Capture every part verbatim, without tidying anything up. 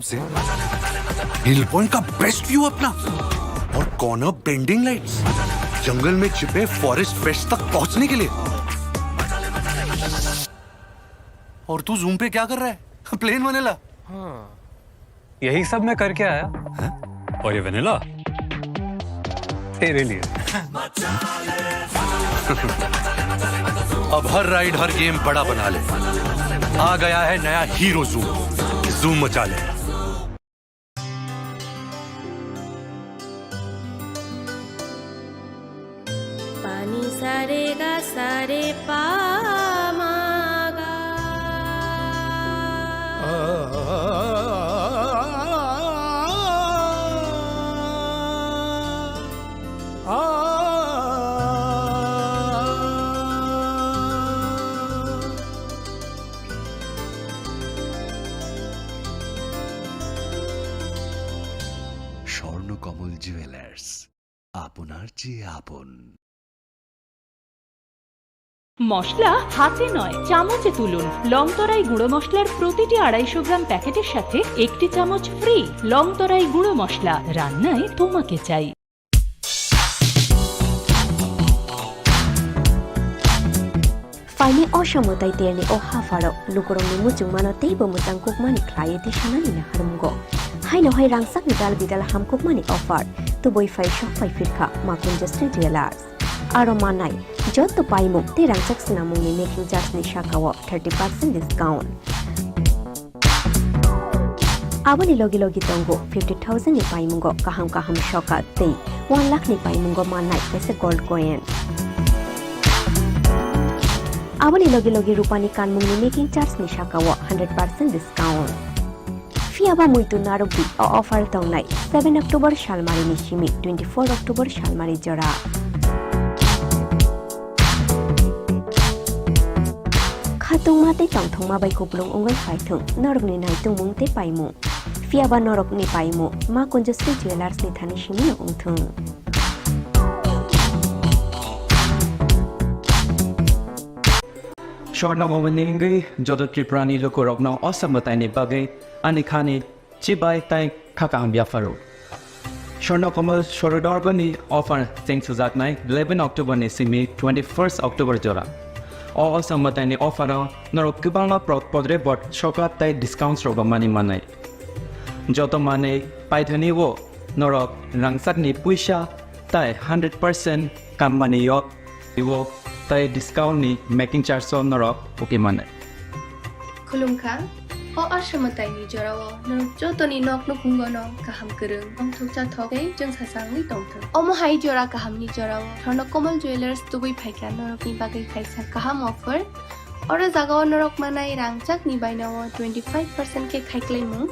से हिल पॉइंट का best view अपना और कॉर्नर बेंडिंग लाइट्स, जंगल में छिपे फॉरेस्ट फ्रेश तक पहुंचने के लिए। और तू जूम पे क्या कर रहा है? प्लेन वनेला। हाँ, यही सब मैं करके आया। हैं? और ये वनीला तेरे लिए। अब हर राइड, हर गेम बड़ा बना ले। आ गया है नया हीरो जूम। जूम मचा ले। Pani sare ga sare pa ma ga. Swarnakamal jewellers, আপনার চেয়ে আপন। মশলা হাতে নয়, চামচে তুলুন। লং তরাই গুঁড়ো মশলার প্রতিটি আড়াইশো গ্রাম প্যাকেটের সাথে একটি চামচ ফ্রি। লং তরাই গুঁড়ো মশলা, রান্নায় তোমাকে চাই। Phaini o samung tei terni o hapharo lukurokni muchungmano teibo mwchang kukmani khlaiwi tisanani naharmungo. Haino hai rangchakni dal bidal hamkukmani offer tubui phai sok phai phirkha Makunjo Steel Jewellers. Aro manai joto paimung tei rangchak swnamungni making charge ni sakao thirty percent discount. Aboni logi logi tongo fifty thousand ni paimungo kaham kaham sokat tei one lakh ni paimungo mannai kaisa gold coin. Aboni logi logi rupani kanmungni making charge ni sakao hundred percent discount. Phiyaba muitu narwkdi, o offer tongnai seven October salmari ni simi twenty four October salmari jora. Khatungma tei tongthokma bai kupulung wngwi phaithung norokni naitungmung tei paimung. Phiyaba norokni paimung Makunjo Steel Jewellers ni thani simino wngthung. Swarna Bhavan ni wngwi joto Tripura ni lukurokno o samung taini bagwi ani khani chibai tei kha kaham yapharo. Swarna Kamal Swarodorba ni offer cheng sujaknai eleven October ni simi twenty first October jora. O samung taini offer o norok kwbangma pro-, podre bot sokat tei discounts rok mani manai. Joto manwi paithani o norok rangchakni puisa tei hundred percent kammani yok. Iwo tei discount ni making charge o norok pokimane. Khulumkha, o aswmwtaini jorao norok jotoni nok nukhungono kaham kwrwng, tongthokcha thok tei chwngsachangwi tongthok. Omo hai jora kahamni jorao Swarna Kamal Jewellers tubui phaikha norokni bagwi kaisa kaham offer. Oro jagao norok manai rangchakni bainao twenty five percent khe khaiklaimung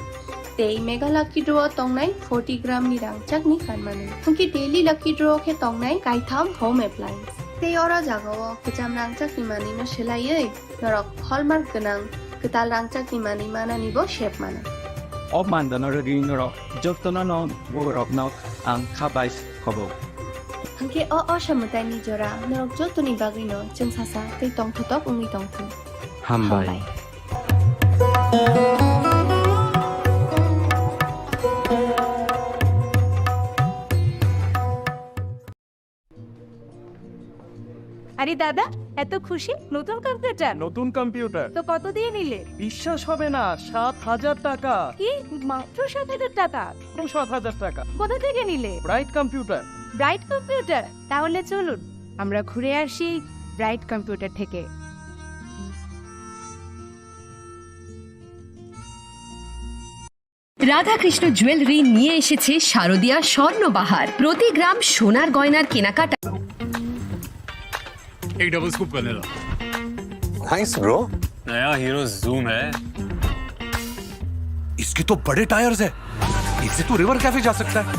tei mega lucky draw tongnai forty gram ni rangchakni kanmani. Hwnkhe daily lucky draw khe tongnai kaitham home appliance. Tei oro jagao kwcham rangchakni manwino swlaiwi norok hallmark gwnang kwtal rangchakni manwi mananibo sep mano. O mandano rwgwi norok jotono no borokno ang kha bai khobo. Hwnkhe o aswmwtaini jora norok jotoni bagwino chwngsasa tei tongthotok wngwi tongthung. Hambai. Hambai. আরে দাদা, এত খুশি? নতুন কম্পিউটার? নতুন কম্পিউটার। তো কত দিয়ে নিলে? বিশ্বাস হবে না, সাত হাজার টাকা। কি? মাত্র সাত হাজার টাকা? মাত্র সাত হাজার টাকা। কোথা থেকে নিলে? Bright computer. Bright computer? তাহলে চলুন, আমরা ঘুরে আসি ব্রাইট কম্পিউটার থেকে। রাধাকৃষ্ণ জুয়েলারি নিয়ে এসেছে শারদিয়া স্বর্ণবাহার। প্রতি গ্রাম সোনার গয়নার কেনাকাটা। एक double scoop vanilla. Thanks, bro। नया हीरो जूम है। इसके तो बड़े टायर्स है, इससे तो रिवर कैफे जा सकता है।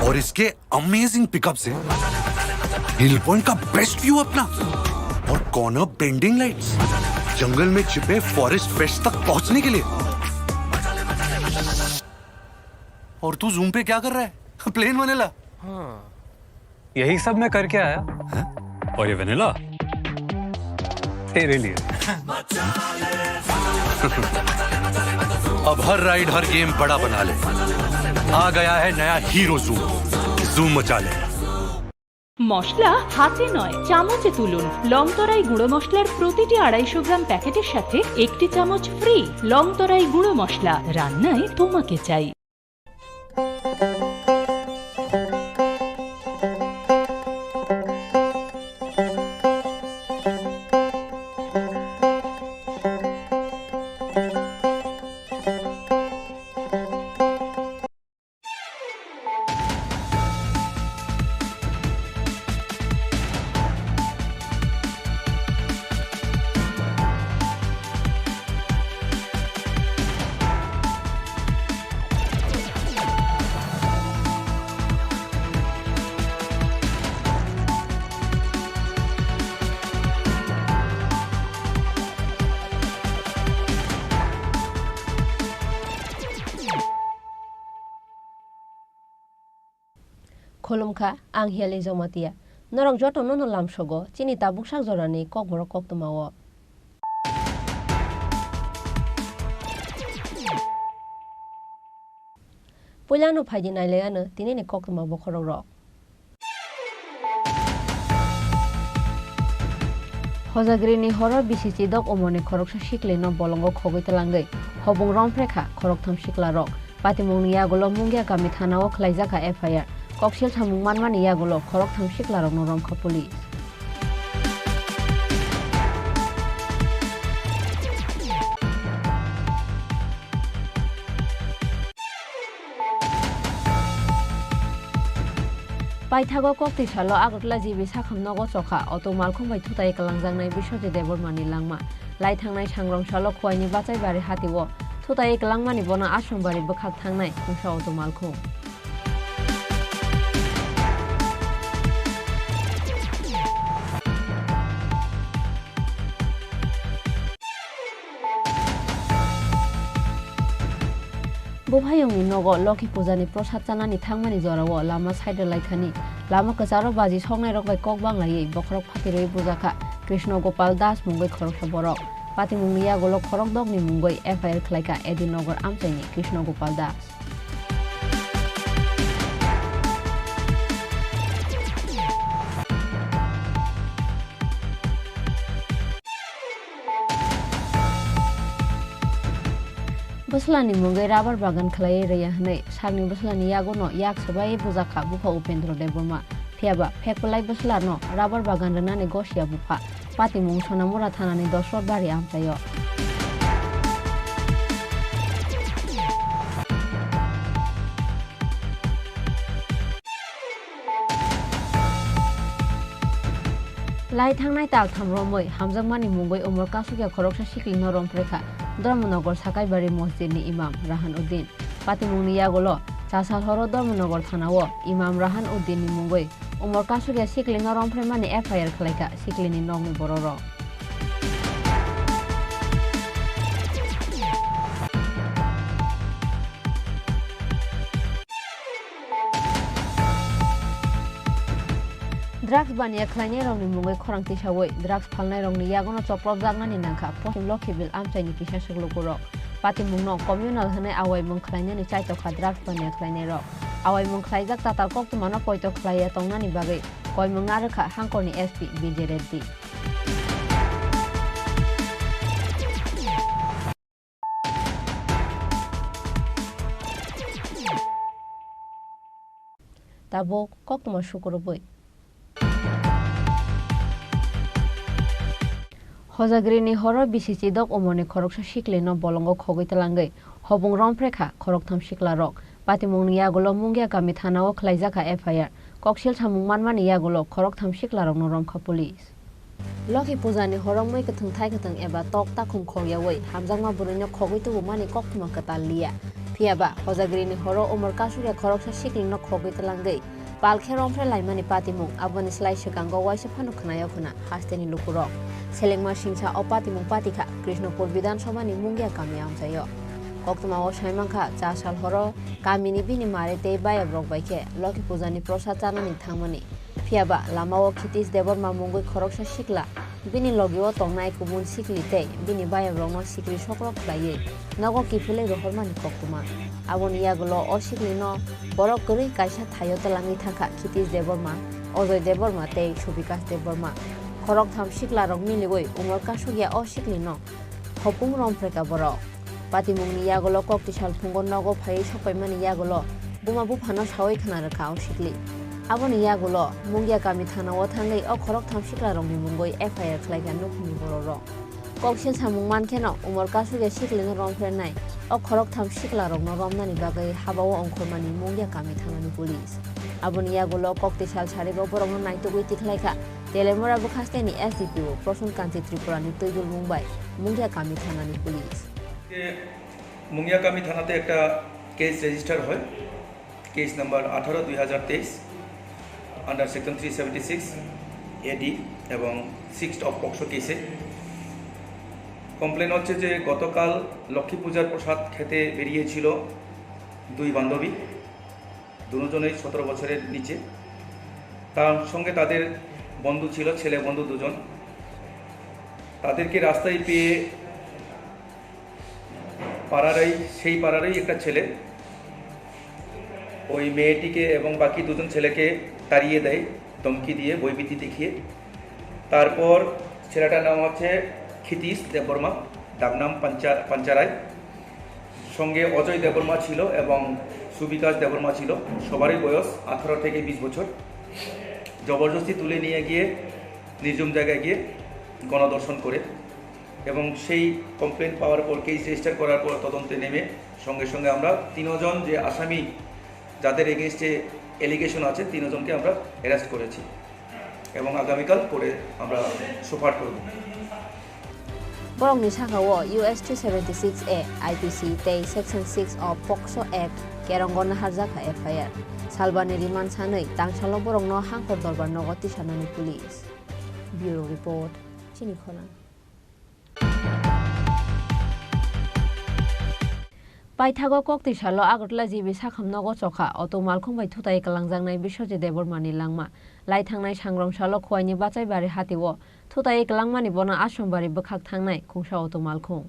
और इसके अमेजिंग पिकअप से हिल पॉइंट का बेस्ट व्यू अपना और कॉर्नर बेंडिंग लाइट्स, जंगल में छिपे फॉरेस्ट फ्रेश तक पहुंचने के लिए। और तू जूम पे क्या कर रहा है? Plane vanilla. हाँ, यही सब मैं करके आया। हैं? और ये वनीला तेरे लिए। अब हर राइड हर गेम बड़ा बना ले। आ गया है नया हीरो जूम। जूम मचा ले। মশলা হাতে নয়, চামচে তুলুন। লংতরাই গুঁড়ো মশলার প্রতিটি আড়াইশো গ্রাম প্যাকেটের সাথে একটি চামচ ফ্রি। লংতরাই গুঁড়ো মশলা, রান্নায় তোমাকে চাই। Khulumkha, ang Hiali Jamatia. Norok jotono no lamsogo, chini tabuk sak jorani kokborok koktwmao. Puilano phaidi nailaiano tinini koktwma bokhorokrok. Hojagrini horo bisi chidok umorni khoroksa siklino bolongo khogwi twlangwi hobong romphrekha khoroktham siklarok. Patimungni yagulo Mungia kami thanao khwlaijakha F I R. Koksil samung manmani yagulo khoroktham siklarokno romkha police. Paithago koktwi salo Agartala G B sakham nogo chokha auto malkhung bai thutai kwlangjaknai Biswajit Debbarmani langma. Lai thangnai sangrong salo Khowai ni Bachaibari hatio thutai kwlangmani bono Asrambari bwkhak thangnai khungsa auto malkhung. Buphayungni nogo Lokhi Pujani prosad chanani thangmani jorao lama side rwlai thani lama kwcharo baji soknairok bai kok banglaiwi bokhorok phatirwi bujakha Krishna Gopal Das mungwi khoroksa borok. Patimungni yagulo khorokdokni mungwi F I R khwlaikha A D Nagar amchaini Krishna Gopal Das. Bwslani mungwi rubber bagan khwlaiwi rwya hwnwi sakni bwslani yagono yak swbaiwi bujakha bupha Upendra Debbarma. Phiyaba phek kwlai bwslano rubber bagan rwnani gosiya bupha. Patimung Sonamura thanani Dosrot bari amchaio. Lai thangnai tal tham romwi hamjakmani mungwi umor kasukya khoroksa siklino romphrekha Dharmanagar Sakaibari Mosjidni Imam Rahan Uddin. Patimungni yagulo chasal horo Dharmanagar thanao Imam Rahan Uddinni mungwi umor kasukya siklino romphrekmani F I R khwlaikha siklini nokni bororok. Drugs baniya khlainairokni mungwi khorang tisawi drugs phalnairokni yagono choplopjaknani nangkha Poschim Lokhibil amchaini kisa swk lukurok. Patimungno communal hwnwi awaimung khlainani chaitokha drugs baniya khlainairok. Awaimung khlaijak tatal koktwmano poito khlaiya tongnani bagwi koimung narwkha hangkorni S P Bijay Reddy. Tabuk koktwma sukurubui. Hojagrini horo bisi chidok umorni khoroksa siklino bolongo khogwi twlangwi hobong romphrekha khoroktham siklarok. Patimungni yagulo Mungia kami thanao khwlaijakha F I R. Koksil samung manmani yagulo khoroktham siklarokno romkha police. Lokhi pujani horo mui kwthwng thai kwthwng eba tok takhum khogyawi hamjakma bwrwino khogwi tubumani koktwma kwtal liya. Phiyaba, hojagrini horo umor kasukya khoroksa siklino khogwi twlangwi palkhe romphre laimani patimung, aboni slai swkango waisa phano khwnaio khwna hasteni lukurok. Selengma singsa o patimung patikha Krishnapur Bidhan Sabhani Mungia kami amchaio. Koktwmao saimankha, cha sal horo kamini bini mare tei bayabrok bai khe Lokhi pujani prosad chanani thangmani. Phiyaba, lamao Khitish Debbarma mungwi khoroksa sikla Bini logio tongnai kubun sikli tei bini bayokrokno sikri sokrok khlaiwi nogo kiphilwi rohormani koktwma. Aboni yagulo o siklino borok kwrwi kaisa thaio twlangwi thangkha Khitish Debbarma, Ajoy Debbarma tei Subikash Debbarma. Khoroktham siklarok miliwi umor kasukya o siklino hopung romphrekha borok. Patimungni yagulo kokti sal phungo nogo phaiwi sokpaimani yagulo buma buphano sawi khna rwkha o sikli. Aboni yagulo Mungia kami thanao thangwi o khoroktham siklarokni mungwi F I R khlaikha nukhungni bororok. Koksil samung mankheno umor kasukya siklino romphrenai o khoroktham siklarokno romnani bagwi habao ongkhormani Mungia kami thanani police. Aboni yagulo kokti sal sarigo borokno naitugwi tikhlaikha Telemura bwkhasteni S D P O Prosun Kanti Tripurani twidulmung bai Mungia kami thanani police. মুঙিয়াকামি থানাতে একটা case register হয়, case number আঠারো দুই হাজার তেইশ, under section three seventy six A D এবং six of POCSO কেসে। কমপ্লেন হচ্ছে যে গতকাল লক্ষ্মী পূজার প্রসাদ খেতে বেরিয়েছিল দুই বান্ধবী, দুজনেই সতেরো বছরের নিচে। তার সঙ্গে তাদের বন্ধু ছিল, ছেলে বন্ধু দুজন। তাদেরকে রাস্তায় পেয়ে পাড়ারই, সেই পাড়ারই একটা ছেলে ওই মেয়েটিকে এবং বাকি দুজন ছেলেকে তাড়িয়ে দেয়, ধমকি দিয়ে, ভয়ভীতি দেখিয়ে। তারপর ছেলেটার নাম হচ্ছে ক্ষিতীশ দেববর্মা, ডাকনাম পাঞ্চা-, পাঞ্চারায়। সঙ্গে অজয় দেববর্মা ছিল এবং সুবিকাশ দেববর্মা ছিল। সবারই বয়স আঠারো থেকে বিশ বছর। জবরদস্তি তুলে নিয়ে গিয়ে নির্জন জায়গায় গিয়ে গণধর্ষণ করে এবং সেই কমপ্লেন পাওয়ার পর, কেস রেজিস্টার করার পর তদন্তে নেমে সঙ্গে সঙ্গে আমরা তিনজন যে আসামি, যাদের এগেইনস্টে অ্যালিগেশন আছে, তিনজনকে আমরা অ্যারেস্ট করেছি এবং আগামীকাল কোর্টে আমরা সুপার করব। Borokni sakao U S three seventy six A I P C tei Section six of POCSO Act kerongno naharjakha F I R. Salbani remand sanwi tangsalo borokno Hangkhor Dorbar nogo tisanani police. Bureau Report, Chini Khorang. Paithago kokti salo Agartala G B sakham nogo chokha, auto malkhung bai thutai kwlangjaknai Biswajit Debbarmani langma. Lai thangnai sangrong salo Khwaini Bachaibari hatio thutai kwlangmani bono Asrambari bwkhak thangnai khungsa auto malkhung.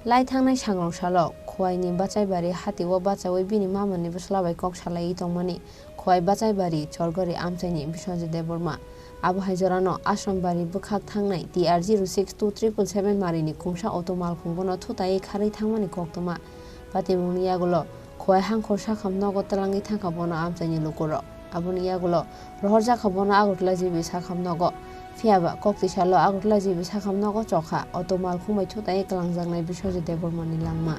Lai thangnai sangrong salo Khwaini Bachaibari hatio bachaui bini mamani bwsla bai kok salaiwi tongmani Khwai Bachaibari Chorgori amchaini Biswajit Debbarma. Abo hai jorano Asrambari bwkhak thangnai T R zero six two triple seven marini khungsa auto malkhung bono thutai kharwi thangmani koktwma. Patimungni yagulo Khwai Hangkhor sakham nogo twlangwi thangkha bono amchaini lukurok. Aboni yagulo rohorjakha bono Agartala G B sakham nogo. Phiyaba kokti salo Agartala G B sakham nogo chokha auto malkhung bai thutai kwlangjaknai Biswajit Debbarmani langma.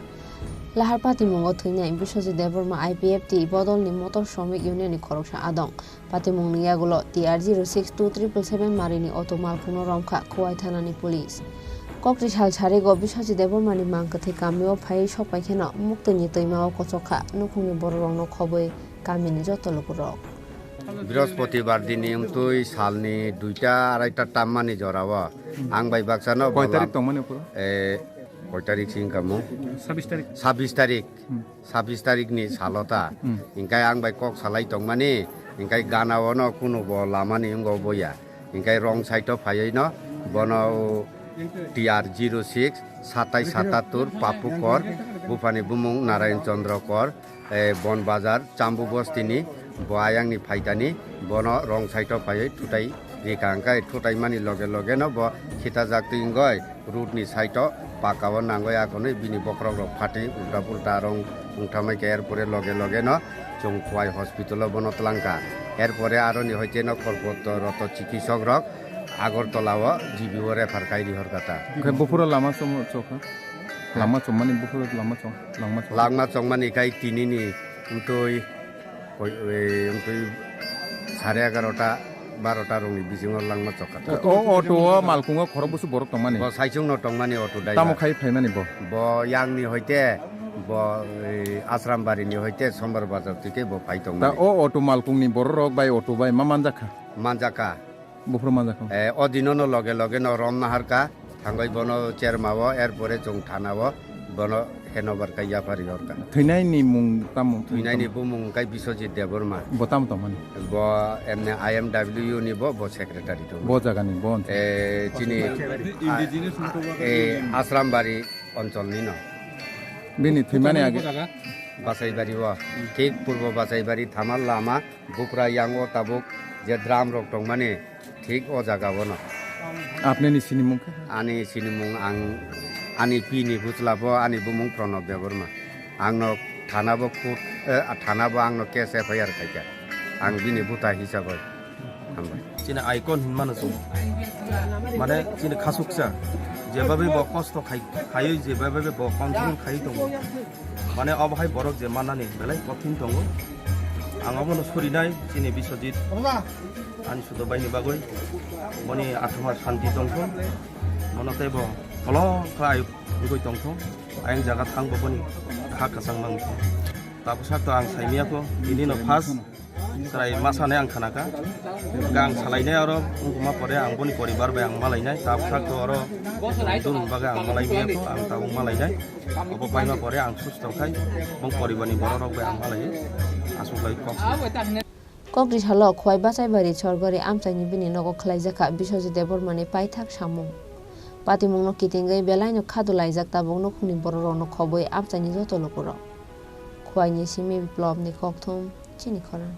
Lahar patimungo thwinai Biswajit Debbarma I P F T Bodolni Motor Shramik Union ni khoroksa adong. Patimungni yagulo T R zero six two triple seven marini auto malkhungno romkha Khwai thanani police. Kokti sal sarigo Biswajit Debbarmani mang kwthwi kamio phaiwi sokpaikheno muktwini twimao kochokha nukhungni bororokno khobwi kamini joto lukurok. Brihospotibardini wngtwi salni duita araita tammani jorao ang bai baksano Koi tarik tongmani phuru? Eh, koi tarik si wngkha mo? Sabbish tarik. Sabbish tarik. Hmm. Sabbish tarikni salo ta. Hmm. Hingkai ang bai kok salai tongmani, hingkai gana ono kunubo lamani wngbo boya. Hingkai wrong side o phaiwi no bono T R zero six satai satattur Papu Kor, buphani bumung Narayan Chandra Kor, eh, Bon Bazar, Chambu Bostini, bo ayangni phaitani, bono wrong side o phaiwi thutai rikha, hingkai thutai mani loge loge no bo khita jak twi wngoi road ni side o Paka o nangoi akhonwi bini bokhorok rok phatwi ulta pulta rong wngthamai khe, er pore loge loge no chwng Khowai hospital o bono twlang kha. Er pore aroni hoite no Kolkata roto chikisok rok Agartala o G B o refer khai rihor kha ta. Hwnkhe buphuru lama chwng chokha? Lama chwngmani buphuru lama chwng, langma chwng. Langma chwngmani khai tini ni wngtwi Koi, e, wngtwi sare egarota, barota rokni bisingo langma chokha ta. O, o auto o malkungo khorok busu borok tongmani? Bo saichung no tongmani auto driver. Tamo khai phaimani bo? Bo yangni hoite, bo, e, Asrambari ni hoite Sombar Bazar tike bo phai tongmani. Ta o auto malkungni borok rok bai auto bai ma manjakha? Manjakha. Buphuru manjakha. Eh, o dinono loge loge no rom naharkha, thangwi bono cherma o, er pore chwng thana o, bono handover kha, yapari horkha. Thwinaini mung tamo? Thwinaini bumung khe Biswajit Debbarma. Bo tamo tongmani? Bo emne I M W ni bo, bo secretary tong. Bo jagani, bo onchol? Eh, chini, indigenous a, motto eh, Asrambari oncholni no. Bini thwimani age? Basaibari o. Thik purbo Basaibari thamal lama, bupra yang o tabuk je drum rok tongmani, Thik o jaga o no. Apni ni sinimung khe? Ani sinimung ang, ani pi ni bwchla bo, ani bumung Pranab Debbarma. Ang no thana bo kut, eh, thana bo ang no case F I R khaikha. Ang bini buta hisab bai. Hambai. Chini icon hinmano chwng. Mane chini khasuksa. Jebabe bo kosto khai, khaiwi jebabe bo continue khai tongo. Mane obo hai borok je mannani belai kothin tongo. Ang obono surinai chini Biswajit. Ani sudo baini bagwi boni athama santi tongthung, mono tei bo kolok khlai wngwi tongthung, ayang jaga thang bo boni kha kwchang mangthung. Tabuk sak to ang saimiyakho, tini no first chwrai masa hinwi ang khanakha. Hwnkhe ang salainai oro wngkuma pore ang boni poribar bai ang malainai, tabuk sak to oro dun bagwi ang malaimiyakho, ang tabuk malainai. Obo paima pore ang susto khai bong poribarni borok rok bai ang malaiwi aswk lai kok. Kokri salo Khowai Basaibari Sorgori amchaini bini nogo khlaijakha Biswajit Debbarmani paithak samung. Patimungno kitingwi belaino khadu laijak tabuk nukhungni bororokno khobwi amchaini joto lukurok. Khowai ni simi Biplobni kokthum chini khorang.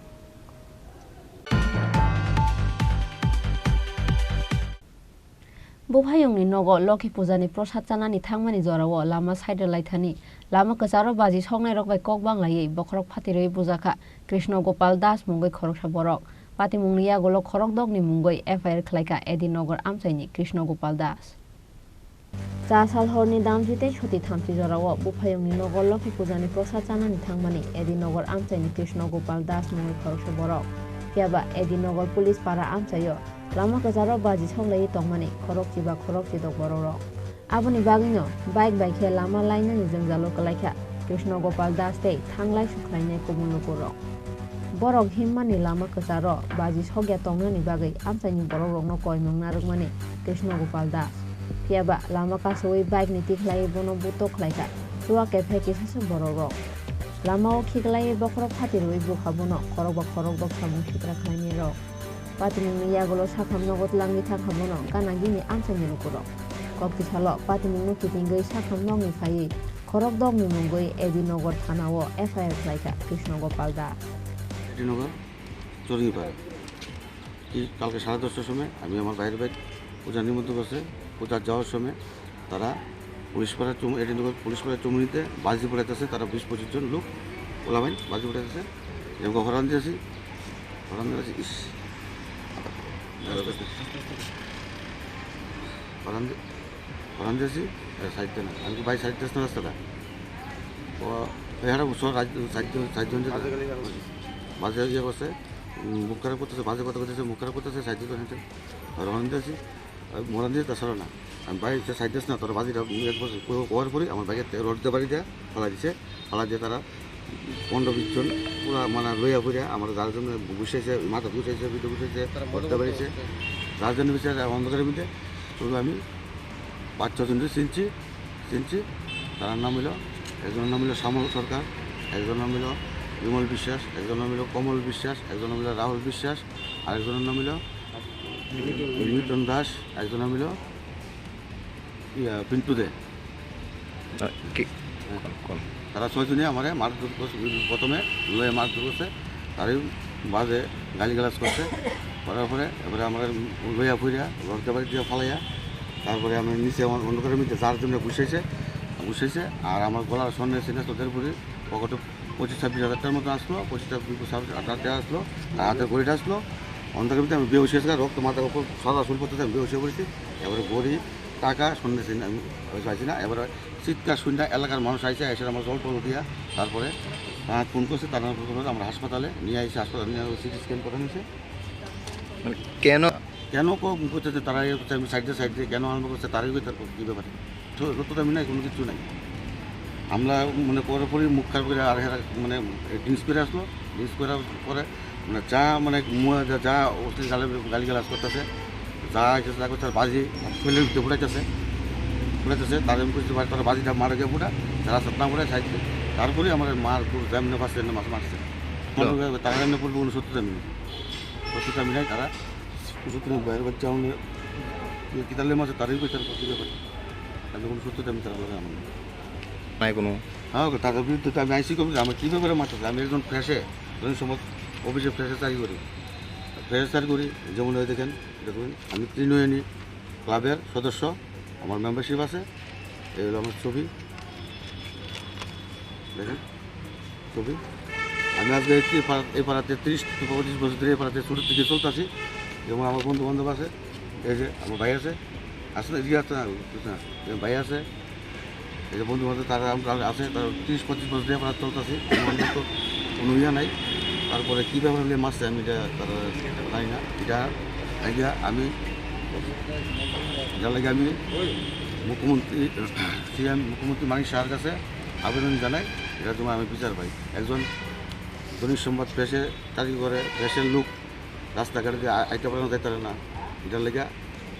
Buphayungni nogo Lokhi Pujani prosad chanani thangmani jorao lama side rwlaithani lama kwcharo baji soknairok bai kok banglaiwi bokhorok phatirwi bujakha Krishna Gopal Das mungwi khoroksa borok. Patimungni yagulo khorokdokni mungwi F I R khlaikha Edinagar amchaini Krishna Gopal Das. Cha sal horni damji tei soti thamchi jorao Buphayungni nogo Lokhi Pujani prosad chanani thangmani Edinagar amchaini Krishna Gopal Das mungwi khoroksa borok. Phiyaba Edinagar Police Para amchaio lama kwcharo baji soklaiwi tongmani khorokchi ba khorokchidok borokrok. Aboni bagwino bike bai khe lama lainani jwngjalo kwlaikha Krishna Gopal Das tei thanglai sukhlainai kubun lukurok. Borok himmani lama kwcharo baji sokya tongnani bagwi amchaini borokrokno koimung narwkmani Krishna Gopal Das. Phiyaba lama kasowi bike ni tikhlaiwi bono butok khlaikha chuwa kephe kisasa borokrok. Lamao khiklaiwi bokhorok phatirwi bukha bono khorokba khorokdok samung sitra khlainairok. Patimungni yagulo sakham nogo twlangwi thangkha bono gana gini amchaini lukurok. Kokti salo patimungno kitingwi sakham nokni phaiwi khorokdokni mungwi Edinagar thanao F I R khlaikha Krishna Gopal Das. Edinagar, Chornipara. এই কালকে সাড়ে দশটার সময় আমি আমার ভাইয়ের বাইক পূজা নিমন্ত্রণ করছে, পূজা যাওয়ার সময় তারা পুলিশ পাড়া চুম-, এডিনগর পুলিশ পাড়া চুমুনিতে বাজি পড়াইতেছে, তারা বিশ পঁচিশ জন লোক ওলাবেন বাজি পড়াইতেছে। এরকম হরান দিয়েছি, হরান দিয়েছি, ইস। হরান দি-, হরান দিয়েছি, এ, সাইড দেন। আমি কি ভাই সাইড দিস না রাস্তাটা? ও, এখানে সব রাজ-, সাইড দেন, সাইড দেন যেটা। বাজে ইয়ে করছে, উম, মুখ খারাপ করতেছে, বাজে কথা করতেছে, মুখ খারাপ করতেছে, সাইড দেন, হরান দিয়েছি। আমি মরান দিয়ে তাছাড়া না। আমি বাইরে যে সাইড দিস না, তোর বাজিটা একবার কো-, করার পরে আমার বাইকের তে-, রড দিয়ে বাড়ি দেয়া, ফালা দিছে। ফালা দিয়ে তারা পনেরো বিশ জন পুরা মানে লইয়া ফুরিয়া আমার যার জন্য গুছাইছে, মাথা গুছাইছে, পিঠে গুছাইছে, তারা মজা করতে করতে পারিছে। করতে। যার জন্য বিচার অন্ধকারের মধ্যে শুধু আমি পাঁচ ছজনকে চিনছি, চিনছি। তার নাম হইল, একজনের নাম হইল শ্যামল সরকার, একজনের নাম হইল বিমল বিশ্বাস, একজনের নাম হইল কমল বিশ্বাস, একজনের নাম হইল রাহুল বিশ্বাস, আরেকজনের নাম হইল মিল্টন দাস, একজন নাম হইল ইয়া, পিন্টু দে। আহ, কি? হ্যাঁ। কোন? তারা ছয়জনে আমারে মারধর করছে, প্রথমে লয়ে মারধর করছে, তারই বাদে গালিগালাজ করছে, করার পরে এবারে আমরা লইয়া ফুরিয়া ঘরতে বাড়ি দিয়ে ফালাইয়া তারপরে আমি নিচে আমার অন্ধকারের মধ্যে যার জন্য বসেছে, বসেছে। আর আমার গলার স্বর্ণের চেন আসলো দেড় ভরি, পকেটে পঁচিশ ছাব্বিশ হাজার টাকার মতো আসলো, পঁচিশ ছাব্বিশ হাজার টাকা আসলো, আর হাতে ঘড়িটা আসলো। অন্ধকারের মধ্যে আমি বেহুশ হয়ে গেছি, রক্ত মাথার উপর সাদা চুল পড়তেছে, আমি বেহুশ হয়ে পড়েছি। এবারে ঘড়ি, টাকা, স্বর্ণের চেন আমি, আমি পাইছি না। এবারে চিৎকার শুনে এলাকার মানুষ আইসে, এসে আমার জল টল দিয়া, তারপরে তারা ফোন করছে, তারা ফোন করে আমরা হাসপাতালে নিয়ে আইসি, হাসপাতালে নিয়ে সিটি স্ক্যান করা হয়েছে। মানে কেন? কেন কো-, করতেছে তারা, এই করছে, আমি সাইডে সাইডে কেন আরম্ভ করছে, তারাই কই তার কি ব্যাপারে? তো, তো, তো আমি নাই, কোনো কিছু নাই। আমরা মনে করে পরে মুখ খারাপ করে আর হেরা মানে ড্রিঙ্কস করে আসলো, ড্রিঙ্কস করার পরে মানে যা মানে মুয়ে যা, যা অশ্লীল গালি, গালিগালাজ করতেছে, যা কিছু যা করতেছে, বাজি শরীরের ভিতরে ফুটাইতেছে, ফুটাইতেছে, তার আমি বুঝতে পারি, তারা বাজিটা মারা গিয়ে ফুটা, যারা সত্য না ফুটায় সাইড দিয়ে। তারপরে আমার মার পুরো যেমনি ফার্স্ট এমনি মাছ মারছে। তো তারা এমনি পড়বে কোনো সত্য দামি নেই, সত্য দামি নাই, তারা সত্য দামি বাইরে বাচ্চা উনি কিতালে মাছ তারাই কই তার কত ব্যাপার, তাদের কোনো সত্য দামি তারা বলে আমার নাই কোনো। হ্যাঁ, তাদের বিরুদ্ধে তো আমি আইসি করি, আমার কী ব্যাপারে মারতেছে? আমি একজন ফ্রেশে, ধরুন সময় অফিসে ফ্রেশে চাকরি করি, ফ্রেশে চাকরি করি, যেমন ওই দেখেন, দেখুন, আমি ত্রিনয়নী ক্লাবের সদস্য, আমার মেম্বারশিপ আছে। এই হলো আমার ছবি, দেখেন ছবি। আমি আজকে এই পাড়া-, এই পাড়াতে ত্রিশ থেকে পঁচিশ বছর ধরে এই পাড়াতে ছোটোর থেকে চলতেছি। যেমন আমার বন্ধু বান্ধব আছে, এই যে আমার ভাই আছে, আছে না, এদিকে আছে না, বুঝতে না, এই ভাই আছে, এই যে বন্ধু বান্ধব তারা আমরা আছে, তারা ত্রিশ পঁচিশ বছর ধরে আমরা চলতেছি, আমাদের তো কোনো ইয়ে নাই। তারপরে কী ব্যাপার হলে মারছে আমি এটা তারা জানি না। এটা আইডিয়া আমি, যার লাগে আমি মুখ্যমন্ত্রী, সিএম মুখ্যমন্ত্রী মানিক সাহার কাছে আবেদন জানাই, এটা তোমার আমি বিচার পাই। একজন দৈনিক সংবাদ প্রেসে চাকরি করে, প্রেসের লোক রাস্তাঘাটে দিয়ে আ-, আইতে পারে না, যাইতে পারে না। এটার লেগে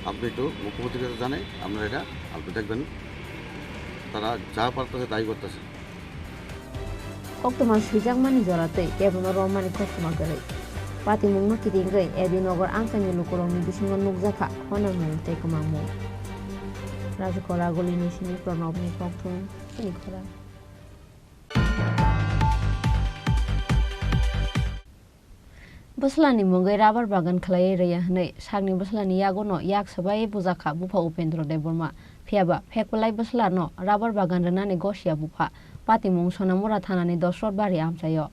আপনি একটু মুখ্যমন্ত্রীর কাছে জানাই, আপনারা এটা আপনি দেখবেন, তারা যা পারতেছে তাই করতেছে। Koktwma swijakmani jora tei kebono romani koktwma kwrwi. Patimungno kitingwi A D Nagar amchaini lukurokni bisingo nukjakha khonamung tei kwmangmung. Rajukora Gulini simi Pranobni kokthum, chini khorang. Bwslani mungwi rubber bagan khlaiwi rwya hwnwi sakni bwslani yagono yak swbaiwi bujakha bupha Upendra Debbarma. Phiyaba phekpwlai bwslano rubber bagan rwnani gosiya bupha patimung Sonamura thanani Dosrot bari amchaio.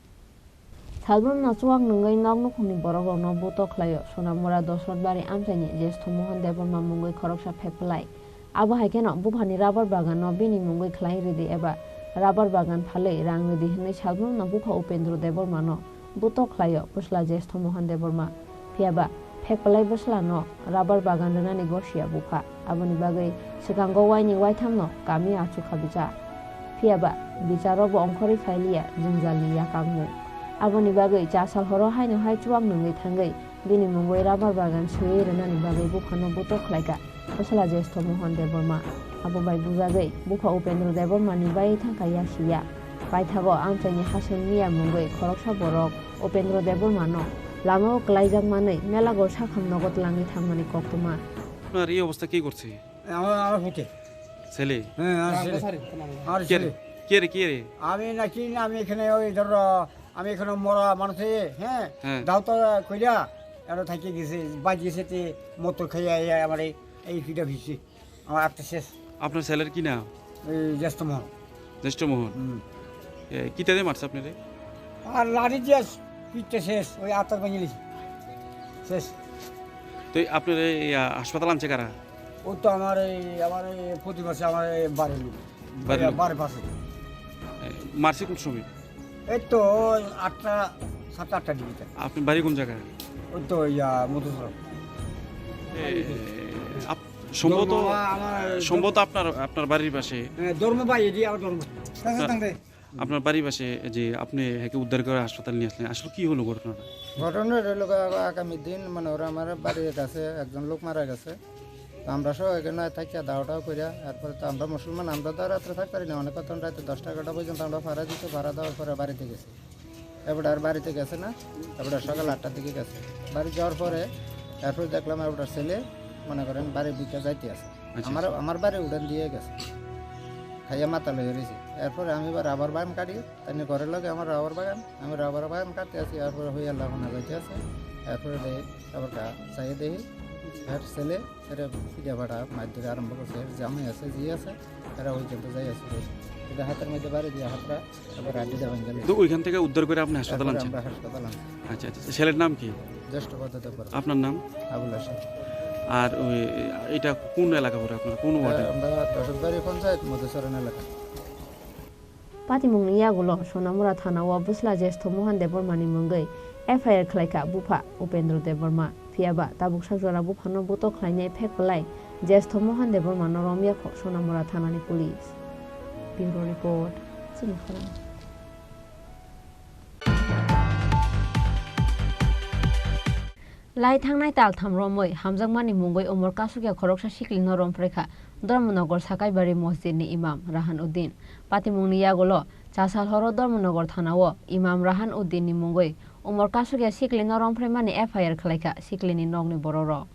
Salbrumno chuak nungwi nok nukhungni borokrokno buto khlaio Sonamura Dosrot bari amchaini Jestho Mohan Debbarma mungwi khoroksa phekpwlai. Abo hai kheno buphani rubber baganno bini mungwi khlai rwdi eba rubber bagan phalwi rang rwdi hwnwi salbrumno bupha Upendra Debbarmano buto khlaio bwsla Jestho Mohan Debbarma. Phiyaba phekpwlai bwslano rubber bagan rwnani gosiya bupha. Aboni bagwi swkango waini waithamno kami achukha bichar. Phiyaba bicharo bo ongkhorwi phailiya jwngjalni yakangmung. Aboni bagwi chasal horo haino hai chuak nungwi thangwi bini mungwi rubber bagan swiwi rwnani bagwi buphano buto khlaikha bwsla Jestho Mohan Debbarma. Abo bai bujagwi bupha Upendra Debbarmani bai thangkha yasiya. Paithago amchaini Hasen Miya mungwi khoroksa borok Upendra Debbarmano lamao kwlaijak manwi Melagor sakham nogo twlangwi thangmani koktwma. আপনার এই অবস্থা কে করছে? আমার, আমার পুতে। ছেলে? হ্যাঁ, আমার ছেলে। আমার কে রে? ছেলে। কে রে, কে রে? আমি নাকি, আমি এখানে ওই ধরো, আমি এখানে মরা মানুষ হয়ে, হ্যাঁ, হ্যাঁ। দাও তো কইরা, এরা থাকি গেছে, বাজ গেছে তে মতো খাইয়া, এই আমার এই, এই ফিটা ফিরছি। আমার আত্মা শেষ। আপনার ছেলের কি নাম? এই জ্যেষ্ঠ মোহন। জ্যেষ্ঠ মোহন। হুম। এ, কিতা দিয়ে মারছে আপনারে? আর লাঠি দিয়ে পিঠটা শেষ, ওই আত্মার ভেঙে নিয়েছে। শেষ। তো এই আপনার এই, আ, হাসপাতাল আনছে কারা? ও তো আমার এই, আমার এই প্রতি মাসে আমার এই বাড়ির লোক। বাড়ির লোক? বাড়ির পাশে। এ, মারছে কোন সময়? এই তো ওই আটটা, সাতটা, আটটার দিকে। আপনার বাড়ি কোন জায়গায়? ওই তো ইয়া, মধুচরণ। এ, আপ-, সম্ভবত, ধর্ম আমার, আমার সম্ভবত আপনার, আপনার বাড়ির পাশে। হ্যাঁ, ধর্ম ভাই, এটি আমার ধর্ম। আপনার বাড়ির পাশে যে আপনি একে উদ্ধার করে হাসপাতালে নিয়ে আসলেন, আসলে কি হলো ঘটনাটা? ঘটনা হলো গিয়ে আগামী দিন মানে ওরা আমার বাড়ির কাছে একজন লোক মারা গেছে। তো আমরা সব এখানে থাকিয়া দাওয়াটাও করিয়া, এরপরে তো আমরা মুসলমান, আমরা তো আর রাত্রে থাকতে পারি না, অনেকক্ষণ রাতে দশটা এগারোটা পর্যন্ত আমরা পাহারা দিতে, পাহারা দেওয়ার পরে বাড়িতে গেছি। এবারে আর বাড়িতে গেছে না, এবারে সকাল আটটার দিকে গেছে। বাড়ি যাওয়ার পরে এরপরে দেখলাম এবারে ছেলে মনে করেন বাড়ির ভিতরে যাইতে আছে। আচ্ছা, আমার, আচ্ছা। আমার বাড়ি উঠান দিয়ে গেছে, খাইয়া মাথা লইয়া রয়েছে। এরপরে আমি এবার রাবার বাগান কাটি, তাই ঘরের লগে আমার রাবার বাগান, আমি রাবার বাগান কাটতে আছি, এরপরে হইয়া লাগানো যাইতে আছে। এরপরে তারপর কা-, চাইয়ে দেখি, আর ছেলে, এরা পিঠা পাঠা মারধরে আরম্ভ করছে, এর জামাই আছে, জি আছে, এরা ওই জন্য যাই আছে। এটা হাতের মধ্যে বাড়ি দিয়ে হাতটা, তারপর রাতে যাবেন গেলে। তো ওইখান থেকে উদ্ধার করে আপনি হাসপাতাল তারপরে আনছেন? আমরা হাসপাতাল আনছি। আচ্ছা, আচ্ছা। ছেলের নাম কি? জ্যেষ্ঠ ভদ্র দেববর্মা। আপনার নাম? আবুল হাসান। আর ওই, এটা কোন এলাকা পড়ে আপনার? কোন ওয়ার্ডে? আমরা দশমবাড়ি পঞ্চায়েত মধুচরণ এলাকা। Patimungni yagulo Sonamura thanao bwsla Jyestho Mohan Debbarmani mungwi F I R khlaikha bupha Upendra Debbarma. Phiyaba tabuk sakjora buphano butok khlainai phek belai Jyestho Mohan Debbarmano romyakho Sonamura thanani police. Bureau report, chini khorang. Lai thangnai taltham romwi hamjakmani mungwi umor kasukya khoroksa siklino romphrekha Dharmanagar Sakaibari Mosjidni Imam Rahan Uddin. Patimungni yagulo chasal horo Dharmanagar thanao Imam Rahan Uddinni mungwi umor kasukya siklino romphrekmani F I R khlaikha siklini nokni bororok.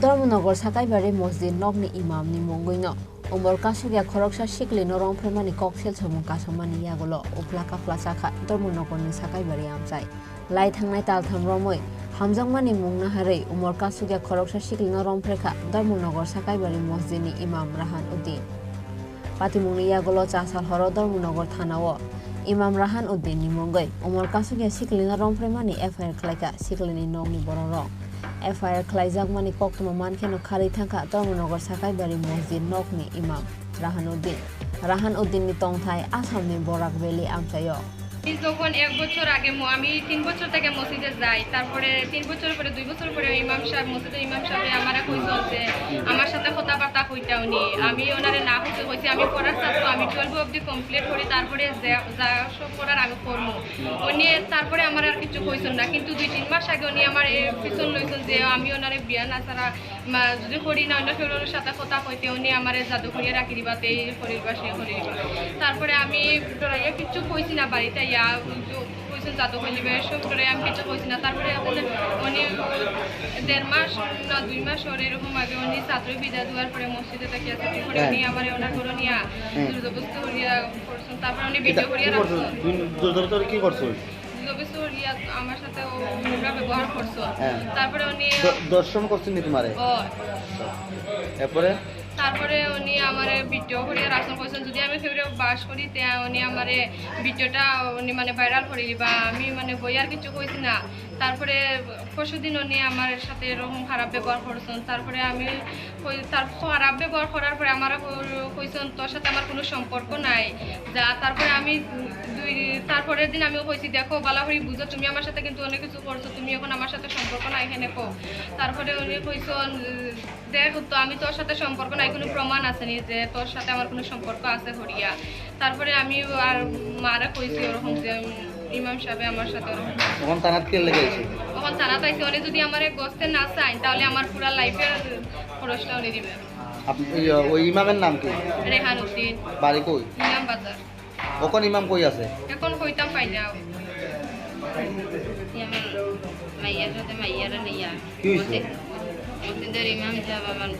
Dharmanagar Sakaibari Mosjid nokni imamni mungwino umor kasukya khoroksa siklino romphrekmani koksil samung kasukmani yagulo uphla kaphla chakha Dharmanagarni Sakaibari amchai. Lai thangnai taltham romwi hamjakmani mung naharwi umor kasukya khoroksa siklino romphrekha Dharmanagar Sakaibari Mosjidni Imam Rahan Uddin. Patimungni yagulo chasal horo Dharmanagar thanao Imam Rahan Uddinni mungwi umor kasukya siklino romphrekmani F I R khlaikha siklini nokni bororok. F I R khlaijakmani koktwma mankheno kharwi thangkha Dharmanagar Sakaibari Mosjid nokni Imam Rahan Uddin. Rahan Uddinni tongthai Assamni Barak Valley amchaio. আমি যখন এক বছর আগে ম-, আমি তিন বছর থেকে মসজিদে যাই, তারপরে তিন বছর পরে, দুই বছর পরে ইমাম সাহেব, মসজিদের ইমাম সাহেব আমারে কইছন যে আমার সাথে কথাবার্তা কইতা উনি। আমি ওনারে না করতে কইছি, আমি পড়ার ছাত্র, আমি টুয়েলভ অবধি কমপ্লিট করি, তারপরে যে, যা সব পড়ার আমি করবো। উনি তারপরে আমার আর কিছু কইছন না, কিন্তু দুই তিন মাস আগে উনি আমার এ পিছন লইছন যে আমি ওনারে বিয়া না ছাড়া মা, যদি করি না, অন্য কেউ ওর সাথে কথা কইতে, উনি আমারে জাদু করিয়া রাখি দিবা, তে এই করি দিবা, সে করি দিবা। তারপরে আমি ডরাইয়া কিচ্ছু কইছি না বাড়িতে, ইয়া, কইছে জাদু করি দিবে, সব ডরাই আমি কিচ্ছু কইছি না। তারপরে এখন উনি দেড় মাস না দুই মাস ওর এরকম আগে উনি ছাত্র বিদায় দেওয়ার পরে মসজিদে তাকিয়ে আছে, তারপরে হ্যাঁ। উনি আমারে ওনার ঘরে নিয়া হ্যাঁ। জোর জবরদস্তি করিয়া করছেন। তারপরে উনি এটা ভিডিও করিয়া কি করছো? রাখছেন। তুমি জোর জবরদস্তি কি করছো? জবরদস্তি করিয়া আমার সাথে ও নোংরা ব্যবহার করছো। হ্যাঁ। তারপরে উনি দ-, দর্শন করছেন নি তোমারে? ও। এরপরে? তারপরে উনি আমারে ভিডিও করিয়া রাখছেন, কইছেন যদি আমি কেউরে বাস করি, তে উনি আমারে ভিডিওটা উনি মানে ভাইরাল করে দিবা। আমি মানে বই আর কিছু কইছি না। তারপরে পরশুদিন উনি আমার সাথে এরকম খারাপ ব্যবহার করছেন। তারপরে আমি কই, তার খারাপ ব্যবহার করার পরে আমারে কই-, কইছেন, "তোর সাথে আমার কোনো সম্পর্ক নাই, যা।" তারপরে আমি দুই, তারপরের দিন আমিও কইছি, "দেখো, বালা করি বুঝো, তুমি আমার সাথে কিন্তু অনেক কিছু করছো, তুমি এখন আমার সাথে সম্পর্ক নাই, এখানে কো।" তারপরে উনি কইছেন, "দেখ তো, আমি তোর সাথে সম্পর্ক নাই, কোনো প্রমাণ আছে নি যে তোর সাথে আমার কোনো সম্পর্ক আছে করিয়া।" তারপরে আমি আর মারে কইছি ওরকম যে, "ইমাম সাহেব আমার সাথে ওরকম।" তখন থানাত কে লেগে আইছে? তখন থানাত আইছে, উনি যদি আমারে গস্তে না চাই, তাহলে আমার পুরা লাইফের খরচটা উনি দিবে। আপ-, ওই, ওই ইমামের নাম কি? রেহান উদ্দিন। বাড়ি কই? ইমাম বাজার। এখন ইমাম কই আছে? এখন কইতাম পাই না। আমার মাইয়ার সাথে মাইয়ারে লইয়া। কি হইছে? মসজিদ-, মসজিদের ইমাম সাহেব আমার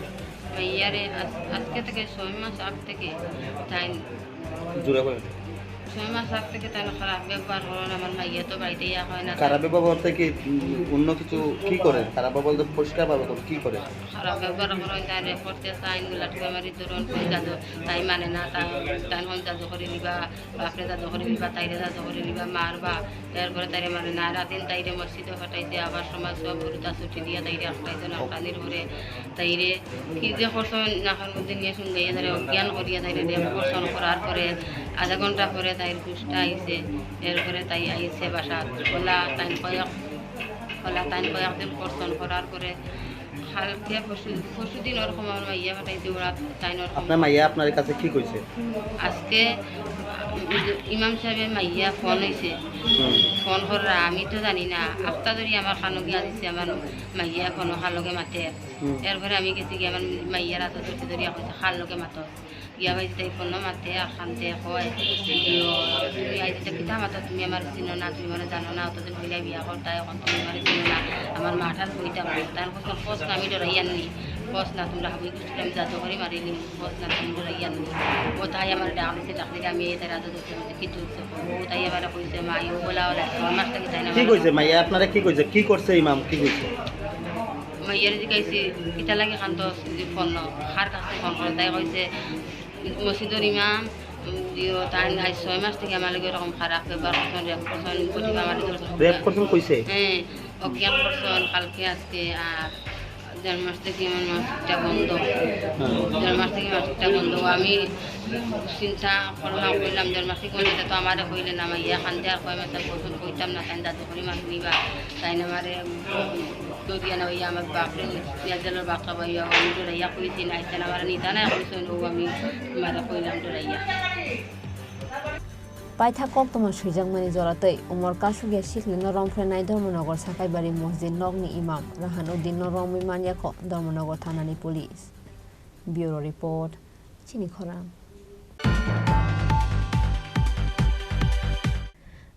মাইয়ারে আজ-, আজকে থেকে ছয় মাস আগ থেকে তাই জোরে বলেন। ছয় মাস আগ থেকে তাই খারাপ ব্যবহার করেন, আমার মাইয়া তো বাড়িতে ইয়া হয় না। খারাপ ব্যবহার বলতে কি, উম, অন্য কিছু কি করে? খারাপ ব্যবহার বলতে পরিষ্কার ভাবে বল, কি করে? খারাপ ব্যবহার করেন, তাই রেকর্ড দিয়ে সাইন গুলা ঠুকে মারি ধরুন, কোন জাদু, তাই মানে না, তাই, তাই হন জাদু করে নিবা, বাপরে জাদু করে নিবা, তাইরে জাদু করে নিবা, মারবা। এরপরে তাইরে মানে না, রাতিন তাইরে মসজিদে পাঠাইছে, আবার সমাজ সব গুরুতা ছুটি দিয়া তাইরে আটকাইছে, আটকানির পরে তাইরে কি যে করছন, নাকের মধ্যে নিয়ে শুনবে, এদের অজ্ঞান করিয়া তাইরে রেপ করছন, করার পরে আধা ঘন্টা পরে তাইর হুশটা আইছে। এরপরে তাই আইছে বাসা, ওলা তাই কয়েক, ওলা তাই কয়েকদিন করছন, করার পরে কালকে পরশু, পরশু দিন ওরকম আমার মাইয়া পাঠাইছে, ওরা তাই ওরকম। আপনার মাইয়া আপনার কাছে কি কইছে? আজকে ইমাম সাহেবের মাইয়া ফোন হইছে, হুম। ফোন করা আমি তো জানি না, আস্তা ধরি আমার কানো গিয়া দিছে আমার মাইয়া কোনো কার লগে মাতে। হুম। এরপরে আমি গেছি গিয়ে আমার মাইয়ার আতো ধরতে ধরিয়া কইছে, "কার লগে মাতো?" গিয়া ভাই তাই ফোন মাতে, আখানতে কয়, "ইয়ো, তুমি আইতে কিতা মাতো, তুমি আমার চিনো না, তুমি আমার জানো না, অতদিন হইলে বিয়া করতা, এখন তুমি আমার চিনো না, আমার মাঠার কইতা পারো।" তার কইছে, "খোঁজ আমি ডরাই আননি।" Bos na tumra habwi kuchukam jato kori mari lim, bos na tumra yan. O tai amar dak dise dak dise ami tera do do se kitu se. O tai amar koi se ma yo bola wala so mas tak tai na. কি কৈছে মাইয়া? আপোনাৰে কি কৈছে? কি কৰিছে ইমাম? কি কৈছে? Ma yeri di kaisi kita lagi kan to di phone no. Har ka phone ko tai koi se, "Mosidor imam, yo tai hai soi mas tak amar lagi rokom kharap ke bar person, yak person, kuchukam amar lagi rokom rape kharap." করছেন কইছে? হ্যাঁ, অজ্ঞান করছেন কালকে আজকে আর দেড় মাস থেকে আমার মাসিকটা বন্ধ। দেড় মাস থেকে মাসিকটা বন্ধ। আমি চিন্তা করলাম, কইলাম, "দেড় মাস থেকে বন্ধ, এটা তো আমারে কইলে না, আমার ইয়া খান দেওয়ার কয় মাস আমি কখন কইতাম না, তাই দাদু করি মাস নিবা, তাই না আমারে দরিয়া না হইয়া আমার বাপরে ইয়া জেলের বাপটা বা ইয়া আমি ডরাইয়া কইছি না, আইসা না আমারে নিতা না, এখন সৈন্য আমি আমারে কইলাম ডরাইয়া।" Paithak koktwma swijakmani jora twi umor kasukya siklino romphrenai Dharmanagar Sakaibari Mosjid nokni imam Rahan Uddinno romwi manyakho Dharmanagar thanani police. Bureau report, Chini Khorang.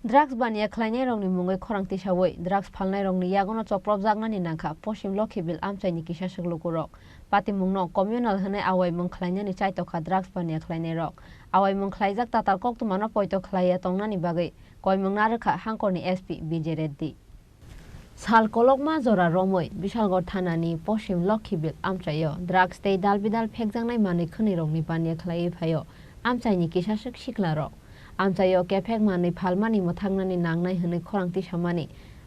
Drugs baniya khlainairokni mungwi khorang tisawi drugs phalnairokni yagono chopropjaknani nangkha Poschim Lokhibil amchaini kisaswk lukurok. Patimungno communal hwnwi awaimung khlainani chaitokha drugs baniya khlainairok. Awaimung khlaijak tatal koktwmano poito khlaiya tongnani bagwi koimung narwkha Hangkorni S P Bijay Reddy. Sal kolokma jora romwi Bishalgarh thanani Poschim Lokhibil amchaio drugs tei dalbidal phekjaknai manwi khwnwirokni baniya khlaiwi phaio amchaini kisaswk siklarok. Amchaio kephek manwi phalmani mwthangnani nangnai hwnwi khorang tisamani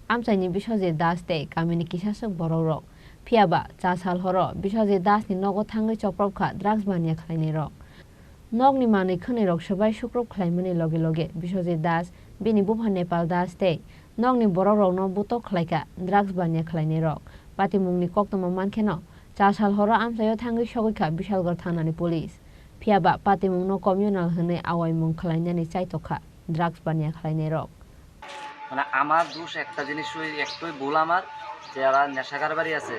amchaini Biswajit Das tei kamini kisaswk borokrok. Phiyaba cha sal horo Biswajit Dasni nogo thangwi chopropkha drugs baniya khlainairok. Nokni manwi khwnwirok swbai sukrup khlaimani loge loge Biswajit Das, bini bupha Nepal Das tei nokni borokrokno butok khlaikha drugs baniya khlainairok. Patimungni koktwma mankheno cha sal horo amchaio thangwi sogwikha Bishalgarh thanani police. Phiyaba patimungno communal hwnwi awaimung khlainani chaitokha drugs baniya khlainairok. মানে আমার দোষ একটা জিনিস, ওই একটাই ভুল আমার, যে যারা নেশা কারবারি আছে,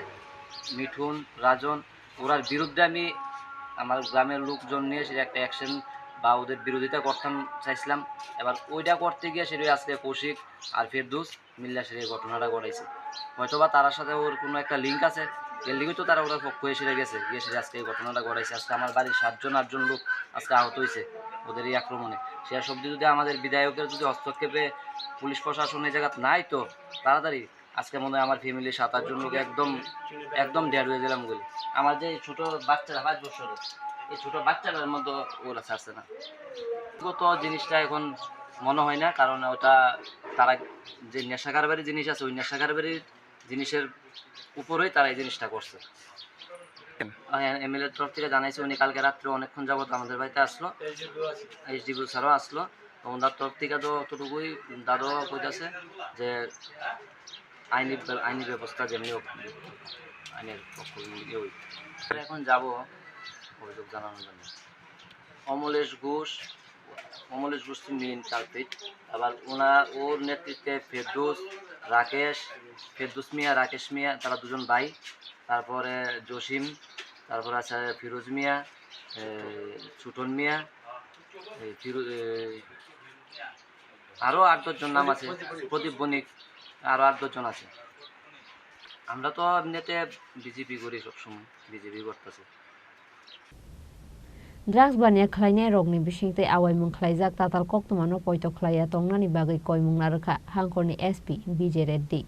মিঠুন, রাজন, ওরার বিরুদ্ধে আমি আমার গ্রামের লোকজন নিয়ে সেটা একটা অ্যাকশন বা ওদের বিরোধিতা করতাম চাইছিলাম। এবার ওইটা করতে গিয়ে সেটা আজকে কৌশিক আর ফেরদৌস মিল্লা সেটা এই ঘটনাটা ঘটাইছে। হয়তো বা তার সাথে ওর কোনো একটা লিঙ্ক আছে, এর লিগে তো তারা ওরা পক্ষ হয়ে সেটা গেছে, গিয়ে সেটা আজকে এই ঘটনাটা ঘটাইছে। আজকে আমার বাড়ির সাতজন আটজন লোক আজকে আহত হয়েছে ওদের এই আক্রমণে। শেষ অবধি যদি আমাদের বিধায়কের যদি হস্তক্ষেপে পুলিশ প্রশাসন এই জায়গাত নাই তো তাড়াতাড়ি, আজকে মনে হয় আমার ফ্যামিলির সাত আটজন লোক একদম, একদম ডেড হয়ে গেলাম বলে। আমার যে ছোট বাচ্চারা পাঁচ বছরের, এই ছোট বাচ্চাটার মধ্যে ওরা ছাড়ছে না। তো, তো জিনিসটা এখন মনে হয় না, কারণ ওটা তারা যে নেশা কারবারি জিনিস আছে, ওই নেশা কারবারির জিনিসের উপরেই তারা এই জিনিসটা করছে। এমএলএর তরফ থেকে জানাইছে, উনি কালকে রাত্রে অনেকক্ষণ যাবত আমাদের বাড়িতে আসলো, এইচডিপিও স্যারও আসলো। তো ওনার তরফ থেকে তো অতটুকুই দাদু কইতাছে যে আইনি বে-, আইনি ব্যবস্থা যেমনি হোক, আইনের পক্ষ নিয়ে ওই। আমরা এখন যাব অভিযোগ জানানোর জন্য। অমলেশ ঘোষ, অমলেশ ঘোষ মেইন কালপ্রিট। আবার ওনার, ওর নেতৃত্বে ফেরদৌস, রাকেশ, ফেরদৌস মিয়া, রাকেশ মিয়া, তারা দুজন ভাই। তারপরে জসিম, তারপরে আছে ফিরোজ মিয়া, এ, ছুটন মিয়া, এ, ফিরো-, এ, আরো আট দশ জন নাম আছে, প্রদীপ বণিক, আরো আট দশ জন আছে। আমরা তো এমনিতে বিজেপি করি সবসময়, বিজেপি করতেছে। Drugs baniya khlainai rokni bisingtwi awaimung khlaijak tatal koktwmano poito khlaiya tongnani bagwi koimung narwkha Hangkorni S P Bijay Reddy.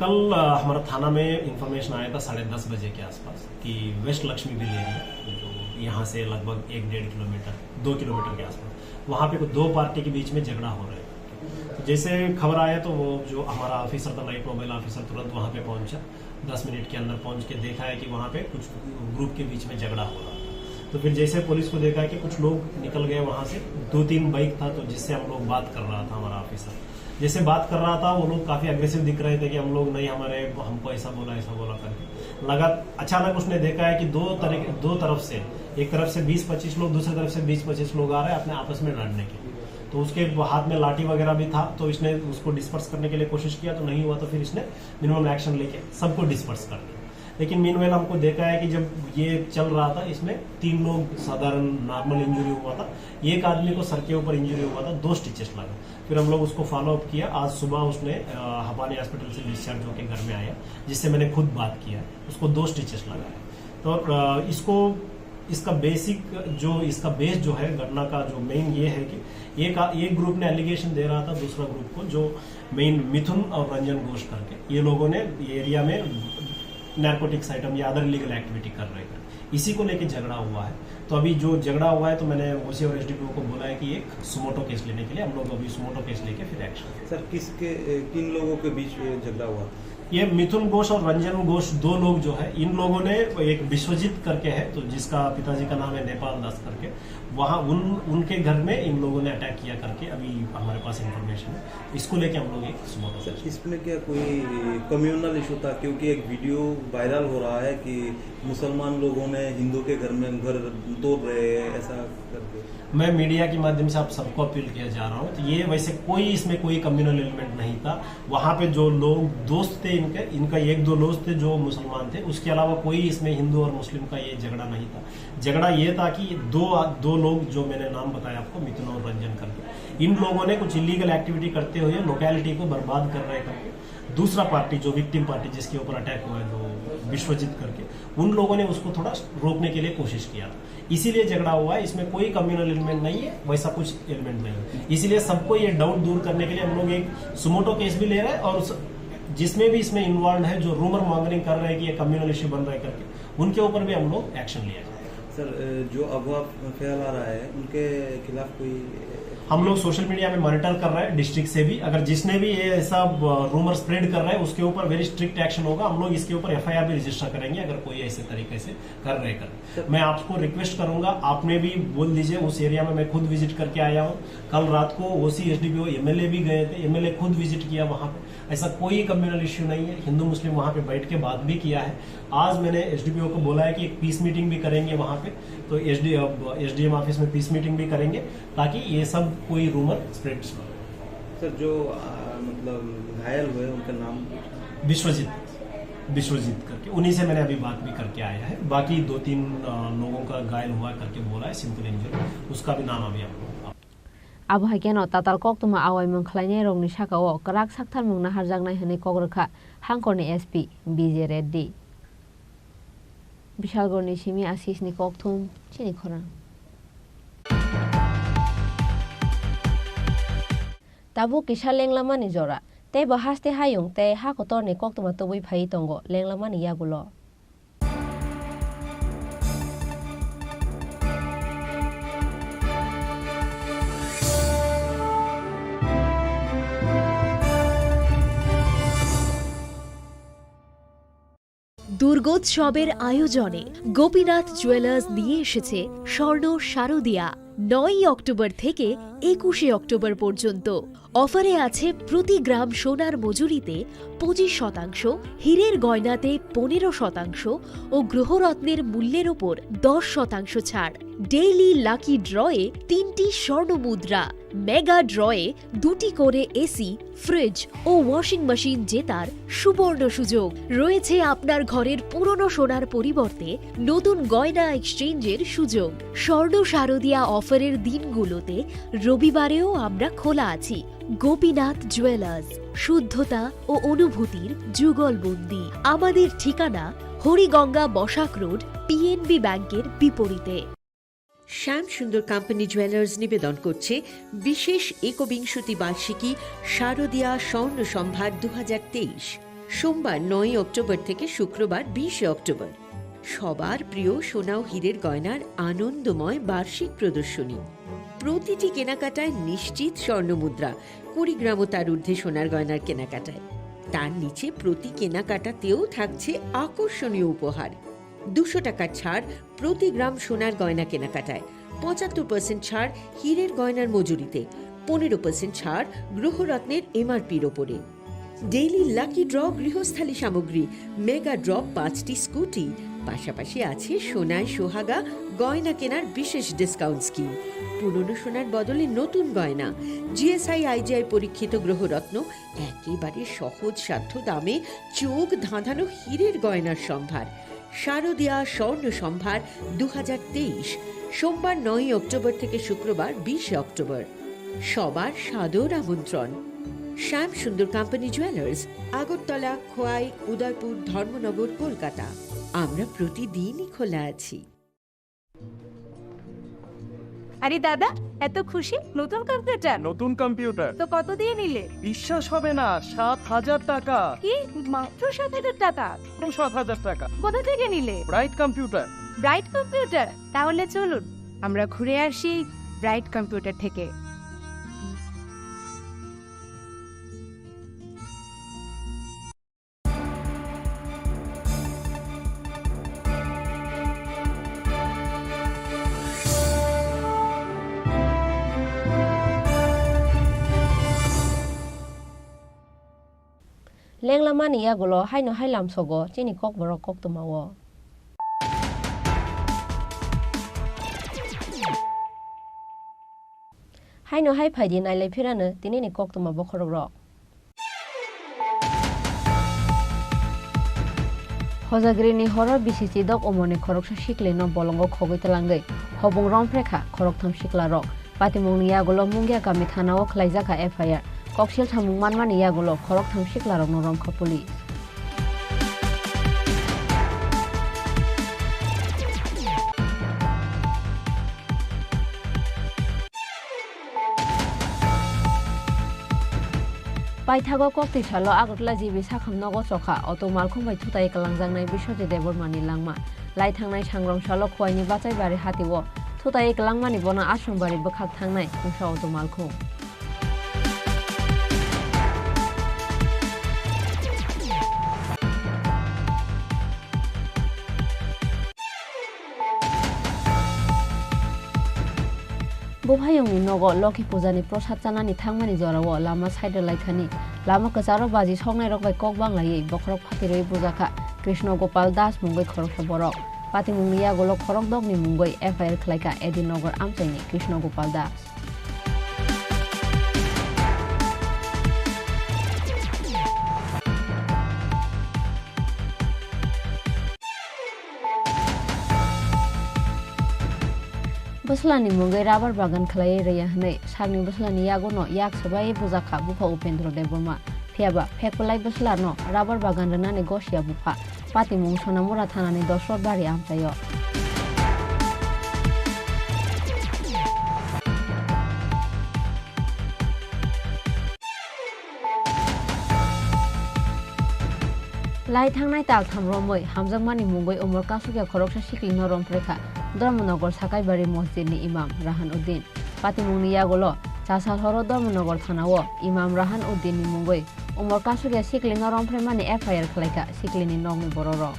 कल, अ, हमारा थाना में इंफॉर्मेशन आया था साढ़े दस बजे के आसपास कि वेस्ट लक्ष्मी विल एरिया, जो यहाँ से लगभग एक डेढ़ किलोमीटर, दो किलोमीटर के आसपास, वहाँ पे कुछ दो पार्टी के बीच में झगड़ा हो रहा है। तो जैसे खबर आया तो वो जो हमारा ऑफिसर था, नाइट मोबाइल ऑफिसर, तुरंत वहाँ पे पहुँचा। दस मिनट के अंदर पहुँच के देखा है कि वहाँ पे कुछ ग्रुप के बीच में झगड़ा हो रहा था। तो फिर जैसे पुलिस को देखा है कि कुछ लोग निकल गए वहाँ से, दो तीन बाइक था, तो जिससे हम लोग बात कर रहा था हमारा ऑफिसर, जैसे बात कर रहा था, वो लोग काफ़ी अग्रेसिव दिख रहे थे कि हम लोग नहीं, हमारे, हमको ऐसा बोला, ऐसा बोला करके। लगा, अचानक उसने देखा है कि दो तरह, दो तरफ से, एक तरफ से बीस पच्चीस लोग, दूसरी तरफ से बीस पच्चीस लोग आ रहे हैं अपने आपस में लड़ने के। तो उसके हाथ में लाठी वगैरह भी था, तो इसने उसको डिस्पर्स करने के लिए कोशिश किया, तो नहीं हुआ, तो फिर इसने मिनिमम एक्शन लेके सबको डिस्पर्स कर दिया। लेकिन मीनवाइल हमको देखा है कि जब ये चल रहा था, इसमें तीन लोग साधारण नॉर्मल इंजरी हुआ था, एक आदमी को सर के ऊपर इंजरी हुआ था, दो स्टिचेस लगा। फिर हम लोग उसको फॉलो अप किया। आज सुबह उसने, अ, हपानी हॉस्पिटल से डिस्चार्ज होकर घर में आया, जिससे मैंने खुद बात किया। उसको दो स्टिचेस लगा है। तो, अ, इसको, इसका बेसिक जो, इसका बेस जो है घटना का, जो मेन ये है कि एक, एक ग्रुप ने एलिगेशन दे रहा था दूसरा ग्रुप को, जो मेन मिथुन और रंजन घोष करके, ये लोगों ने ये एरिया में नारकोटिक्स आइटम या अदर इलीगल एक्टिविटी कर रहे हैं, इसी को लेके झगड़ा हुआ है। तो अभी जो झगड़ा हुआ है, तो मैंने ओसी और एसडीपीओ को बोला है कि एक सुमोटो केस लेने के लिए। हम लोग अभी सुमोटो केस लेके फिर एक्शन। सर, किसके, ए, किन लोगों के बीच, ए, झगड़ा हुआ था? ये मिथुन घोष और रंजन घोष, दो लोग जो है, इन लोगों ने, एक विश्वजीत करके है, तो जिसका पिताजी का नाम है नेपाल दास करके, वहाँ उन, उनके घर में इन लोगों ने अटैक किया करके अभी हमारे पास इंफॉर्मेशन है। इसको लेके हम लोग एक सुमोटो। सर, इसमें क्या कोई कम्युनल इशू था? क्योंकि एक वीडियो वायरल हो रहा है कि मुसलमान लोगों ने हिंदू के घर में, घर तोड़ रहे हैं, ऐसा करके। मैं मीडिया के माध्यम से आप सबको अपील किया जा रहा हूँ, तो ये वैसे कोई, इसमें कोई कम्युनल एलिमेंट नहीं था। वहाँ पे जो लोग दोस्त थे इनके, इनका एक दो दोस्त थे जो मुसलमान थे, उसके अलावा कोई इसमें हिंदू और मुस्लिम का ये झगड़ा नहीं था। झगड़ा ये था कि दो, दो लोग जो मैंने नाम बताया आपको, मिथुन और रंजन करके, इन लोगों ने कुछ इलीगल एक्टिविटी करते हुए लोकेलिटी को बर्बाद कर रहे करके दूसरा पार्टी, जो विक्टिम पार्टी जिसके ऊपर अटैक हुआ है, जो विश्वजीत करके, उन लोगों ने उसको थोड़ा रोकने के लिए कोशिश किया था, इसीलिए झगड़ा हुआ है। इसमें कोई कम्युनल एलिमेंट नहीं है, वैसा कुछ एलिमेंट नहीं है। इसीलिए सबको ये डाउट दूर करने के लिए हम लोग एक सुमोटो केस भी ले रहे हैं और उस, जिसमें भी इसमें इन्वॉल्व है, जो रूमर मॉन्गरिंग कर रहे हैं कि ये कम्युनल इशू बन रहा है करके, उनके ऊपर भी हम लोग एक्शन लिया जाए। सर, अ, जो अगवा फैला रहा है, उनके खिलाफ कोई, अ, हम लोग सोशल मीडिया में मॉनिटर कर रहे हैं डिस्ट्रिक्ट से भी। अगर जिसने भी ये ऐसा, अ, रूमर स्प्रेड कर रहा है, उसके ऊपर वेरी स्ट्रिक्ट एक्शन होगा। हम लोग इसके ऊपर एफआईआर भी रजिस्टर करेंगे, अगर कोई ऐसे तरीके से कर रहे कर। सर, मैं आपको रिक्वेस्ट करूंगा, आपने भी बोल दीजिए, उस एरिया में मैं खुद विजिट करके आया हूँ। कल रात को ओसी, एसडीपीओ, एमएलए भी गए थे, एमएलए खुद विजिट किया वहाँ पे। ऐसा कोई कम्युनल इश्यू नहीं है। हिंदू मुस्लिम वहाँ पे बैठ के बात भी किया है। आज मैंने एसडीपीओ को बोला है कि एक पीस मीटिंग भी करेंगे वहाँ पे, तो एसडी, अब एसडीएम ऑफिस में पीस मीटिंग भी करेंगे, ताकि ये सब कोई रूमर स्प्रेड ना हो। सर, जो, आ, मतलब घायल हुए, उनका नाम? विश्वजीत, विश्वजीत करके, उन्हीं से मैंने अभी बात भी करके आया है। बाकी दो तीन, आ, लोगों का घायल हुआ करके बोला है, सिंपल इंजरी, उसका भी नाम अभी हम लोग Abo hai kheno tatal koktwma awaimung khlainai rokni saka o kwrak saktharmung naharjaknai hwnwi kok rwkha Hangkorni S P B J Reddy. Bishalgarhni simi Ashish ni kokthum chini khorang. Tabuk kisa lenglamani jora, tei bo haste hayung tei ha kotorni koktwma tubui phaiwi tongo lenglamani yagulo. দুর্গোৎসবের আয়োজনে গোপীনাথ জুয়েলার্স নিয়ে এসেছে স্বর্ণ শারদিয়া। নয়ই অক্টোবর থেকে একুশে অক্টোবর পর্যন্ত অফারে আছে প্রতি গ্রাম সোনার মজুরিতে পঁচিশ শতাংশ, হীরের গয়নাতে পনেরো শতাংশ ও গ্রহরত্নের মূল্যের ওপর দশ শতাংশ ছাড়। ডেইলি লাকি ড্রয়ে তিনটি স্বর্ণ মুদ্রা, মেগা ড্রয়ে দুটি করে এসি, ফ্রিজ ও ওয়াশিং মেশিন জেতার সুবর্ণ সুযোগ। রয়েছে আপনার ঘরের পুরনো সোনার পরিবর্তে নতুন গয়না এক্সচেঞ্জের সুযোগ। স্বর্ণ শারদিয়া অফারের দিনগুলোতে রবিবারেও আমরা খোলা আছি। গোপীনাথ জুয়েলার্স, শুদ্ধতা ও অনুভূতির যুগলবন্দি। আমাদের ঠিকানা হরিগঙ্গা বসাক রোড, পিএনবি ব্যাংকের বিপরীতে। শ্যাম সুন্দর কোম্পানি জুয়েলার্স নিবেদন করছে বিশেষ একবিংশতি বার্ষিকী শারদিয়া স্বর্ণ সম্ভার দু হাজার তেইশ। সোমবার নয়ই অক্টোবর থেকে শুক্রবার বিশে অক্টোবর। সবার প্রিয় সোনা ও হীরের গয়নার আনন্দময় বার্ষিক প্রদর্শনী। প্রতিটি কেনাকাটায় নিশ্চিত স্বর্ণ মুদ্রা, কুড়ি গ্রাম ও তার ঊর্ধ্বে সোনার গয়নার কেনাকাটায়। তার নিচে প্রতি কেনাকাটাতেও থাকছে আকর্ষণীয় উপহার। দুশো টাকার ছাড় প্রতি গ্রাম সোনার গয়না কেনাকাটায়, পঁচাত্তর পার্সেন্ট ছাড় হীরের গয়নার মজুরিতে, পনেরো পার্সেন্ট ছাড় গ্রহরত্নের এমআরপির ওপরে। ডেইলি লাকি ড্র গৃহস্থালী সামগ্রী, মেগা ড্র পাঁচটি স্কুটি, পাশাপাশি আছে সোনায় সোহাগা গয়না কেনার বিশেষ ডিসকাউন্ট স্কিম। পুরনো সোনার বদলে নতুন গয়না। জিএসআই আইজিআই পরীক্ষিত গ্রহরত্ন, একেবারে সহজসাধ্য দামে চোখ ধাঁধানো হীরের গয়নার সম্ভার। শারদীয়া স্বর্ণ সম্ভার দু হাজার তেইশ, সোমবার নয়ই অক্টোবর থেকে শুক্রবার বিশে অক্টোবর। সবার সাদর আমন্ত্রণ। শ্যাম সুন্দর কোম্পানি জুয়েলার্স, আগরতলা, খোয়াই, উদয়পুর, ধর্মনগর, কলকাতা। আমরা প্রতিদিনই খোলা আছি। আরে দাদা, এত খুশি? নতুন কম্পিউটার? নতুন কম্পিউটার। তো কত দিয়ে নিলে? বিশ্বাস হবে না, সাত হাজার টাকা। কি? মাত্র সাত হাজার টাকা? মাত্র সাত হাজার টাকা। কোথা থেকে নিলে? Bright computer. Bright computer? তাহলে চলুন, আমরা ঘুরে আসি ব্রাইট কম্পিউটার থেকে। Lenglamani yagulo haino hai lamsogo chini kokborok koktwmao. Haino hai phaidi nailai phirano tinini koktwma bokhorokrok. Hojagrini horo bisi chidok umorni khoroksa siklino bolongo khogwi twlangwi hobong romphrekha khoroktham siklarok. Patimungni yagulo Mungia kami thanao khlaijakha F I R. Koksil samung manmani yagulo khoroktham siklarokno romkha police. Paithago koktwi salo Agartala G B sakham nogo chokha auto malkhung bai thutai kwlangjaknai Biswajit Debbarmani langma. Lai thangnai sangrong salo Khwaini Bachaibari hatio thutai kwlangmani bono Asrambari bwkhak thangnai khungsa auto malkhung. Buphayungni nogo Lokhi Pujani prosad chanani thangmani jorao lama side rwlai thani lama kwcharo baji soknairok bai kok banglaiwi bokhorok phatirwi bujakha Krishna Gopal Das mungwi khoroksa borok. Patimungni yagulo khorokdokni mungwi F I R khlaikha A D Nagar amchaini Krishna Gopal Das. Bwslani mungwi rubber bagan khlaiwi rwya hwnwi sakni bwslani yagono yak swbaiwi bujakha bupha Upendra Debbarma. Phiyaba phek kwlai bwslano rubber bagan rwnani gosiya bupha. Patimung Sonamura thanani Dosrot bari amchaio. Lai thangnai tal tham romwi hamjakmani mungwi umor kasukya khoroksa siklino romphrekha Dharmanagar Sakaibari Mosjidni Imam Rahan Uddin. Patimungni yagulo Chasal horo Dharmanagar thanao Imam Rahan Uddinni mungwi umor kasukya siklino romphreimani F I R khlaikha siklini nokni bororok.